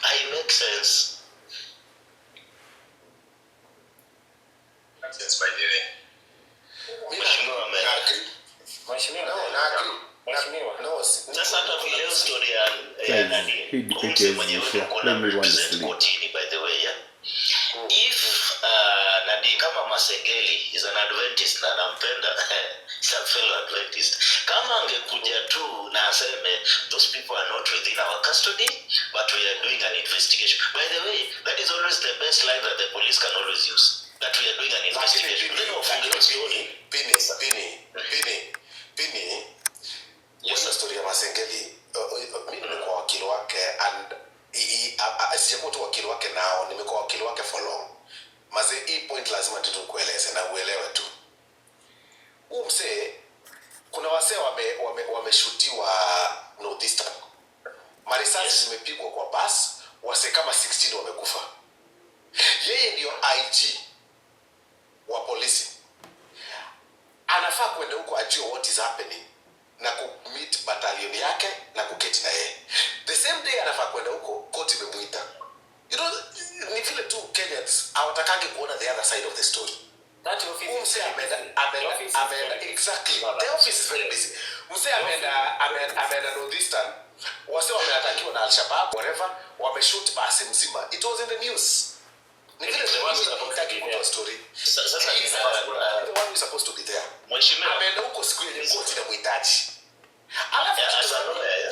I make sense. Sense, by the way. Mheshimiwa Mheshimiwa. No, na agree. Mheshimiwa. No, Sasa hata vile hiyo story ya Guys, nani, hii debate haiziisha. Let me go and represent sleep. kotini, by the way, yeah? If nani kama Masengeli is an Adventist na nampenda, is a fellow Adventist, kama angekuja tu na aseme those people are not within our custody but we are doing an investigation. By the way, that is always the best line that the police can always use, that we are doing an investigation, then wafunge hiyo story. Pini, Pini, Pini, Pini. Yes, story ya Masengeli, mi nimekuwa wakili wake and sijakuwa tu wakili wake nao, nimekuwa wakili wake for long. Maze, hii point lazima tu tukueleze na uelewe tu. Huu msee, kuna wasee wameshutiwa Northeastern. Marisasi zimepigwa kwa bus, wasee kama 16 wamekufa. Yeye ndio IG wa polisi, anafaa kwenda huko ajue what is happening na kumeet battalion yake na kuketi na yeye. The same day anafaa kwenda huko, court imemuita. Ni vile tu Kenyans hawatakangi kuona the other side of the story. That office Huyu msee ameenda, exactly, the office is very busy. Msee ameenda Northeastern, wase wameatakiwa na Al-Shabaab, whatever, wameshoot basi mzima. It was in the news. Ni vile tu news hawataki kutoa story. Sasa He is the one who is supposed to be there. Mheshimiwa. Ameenda huko siku yenye court inamhitaji. Alafu Yeah, as a lawyer,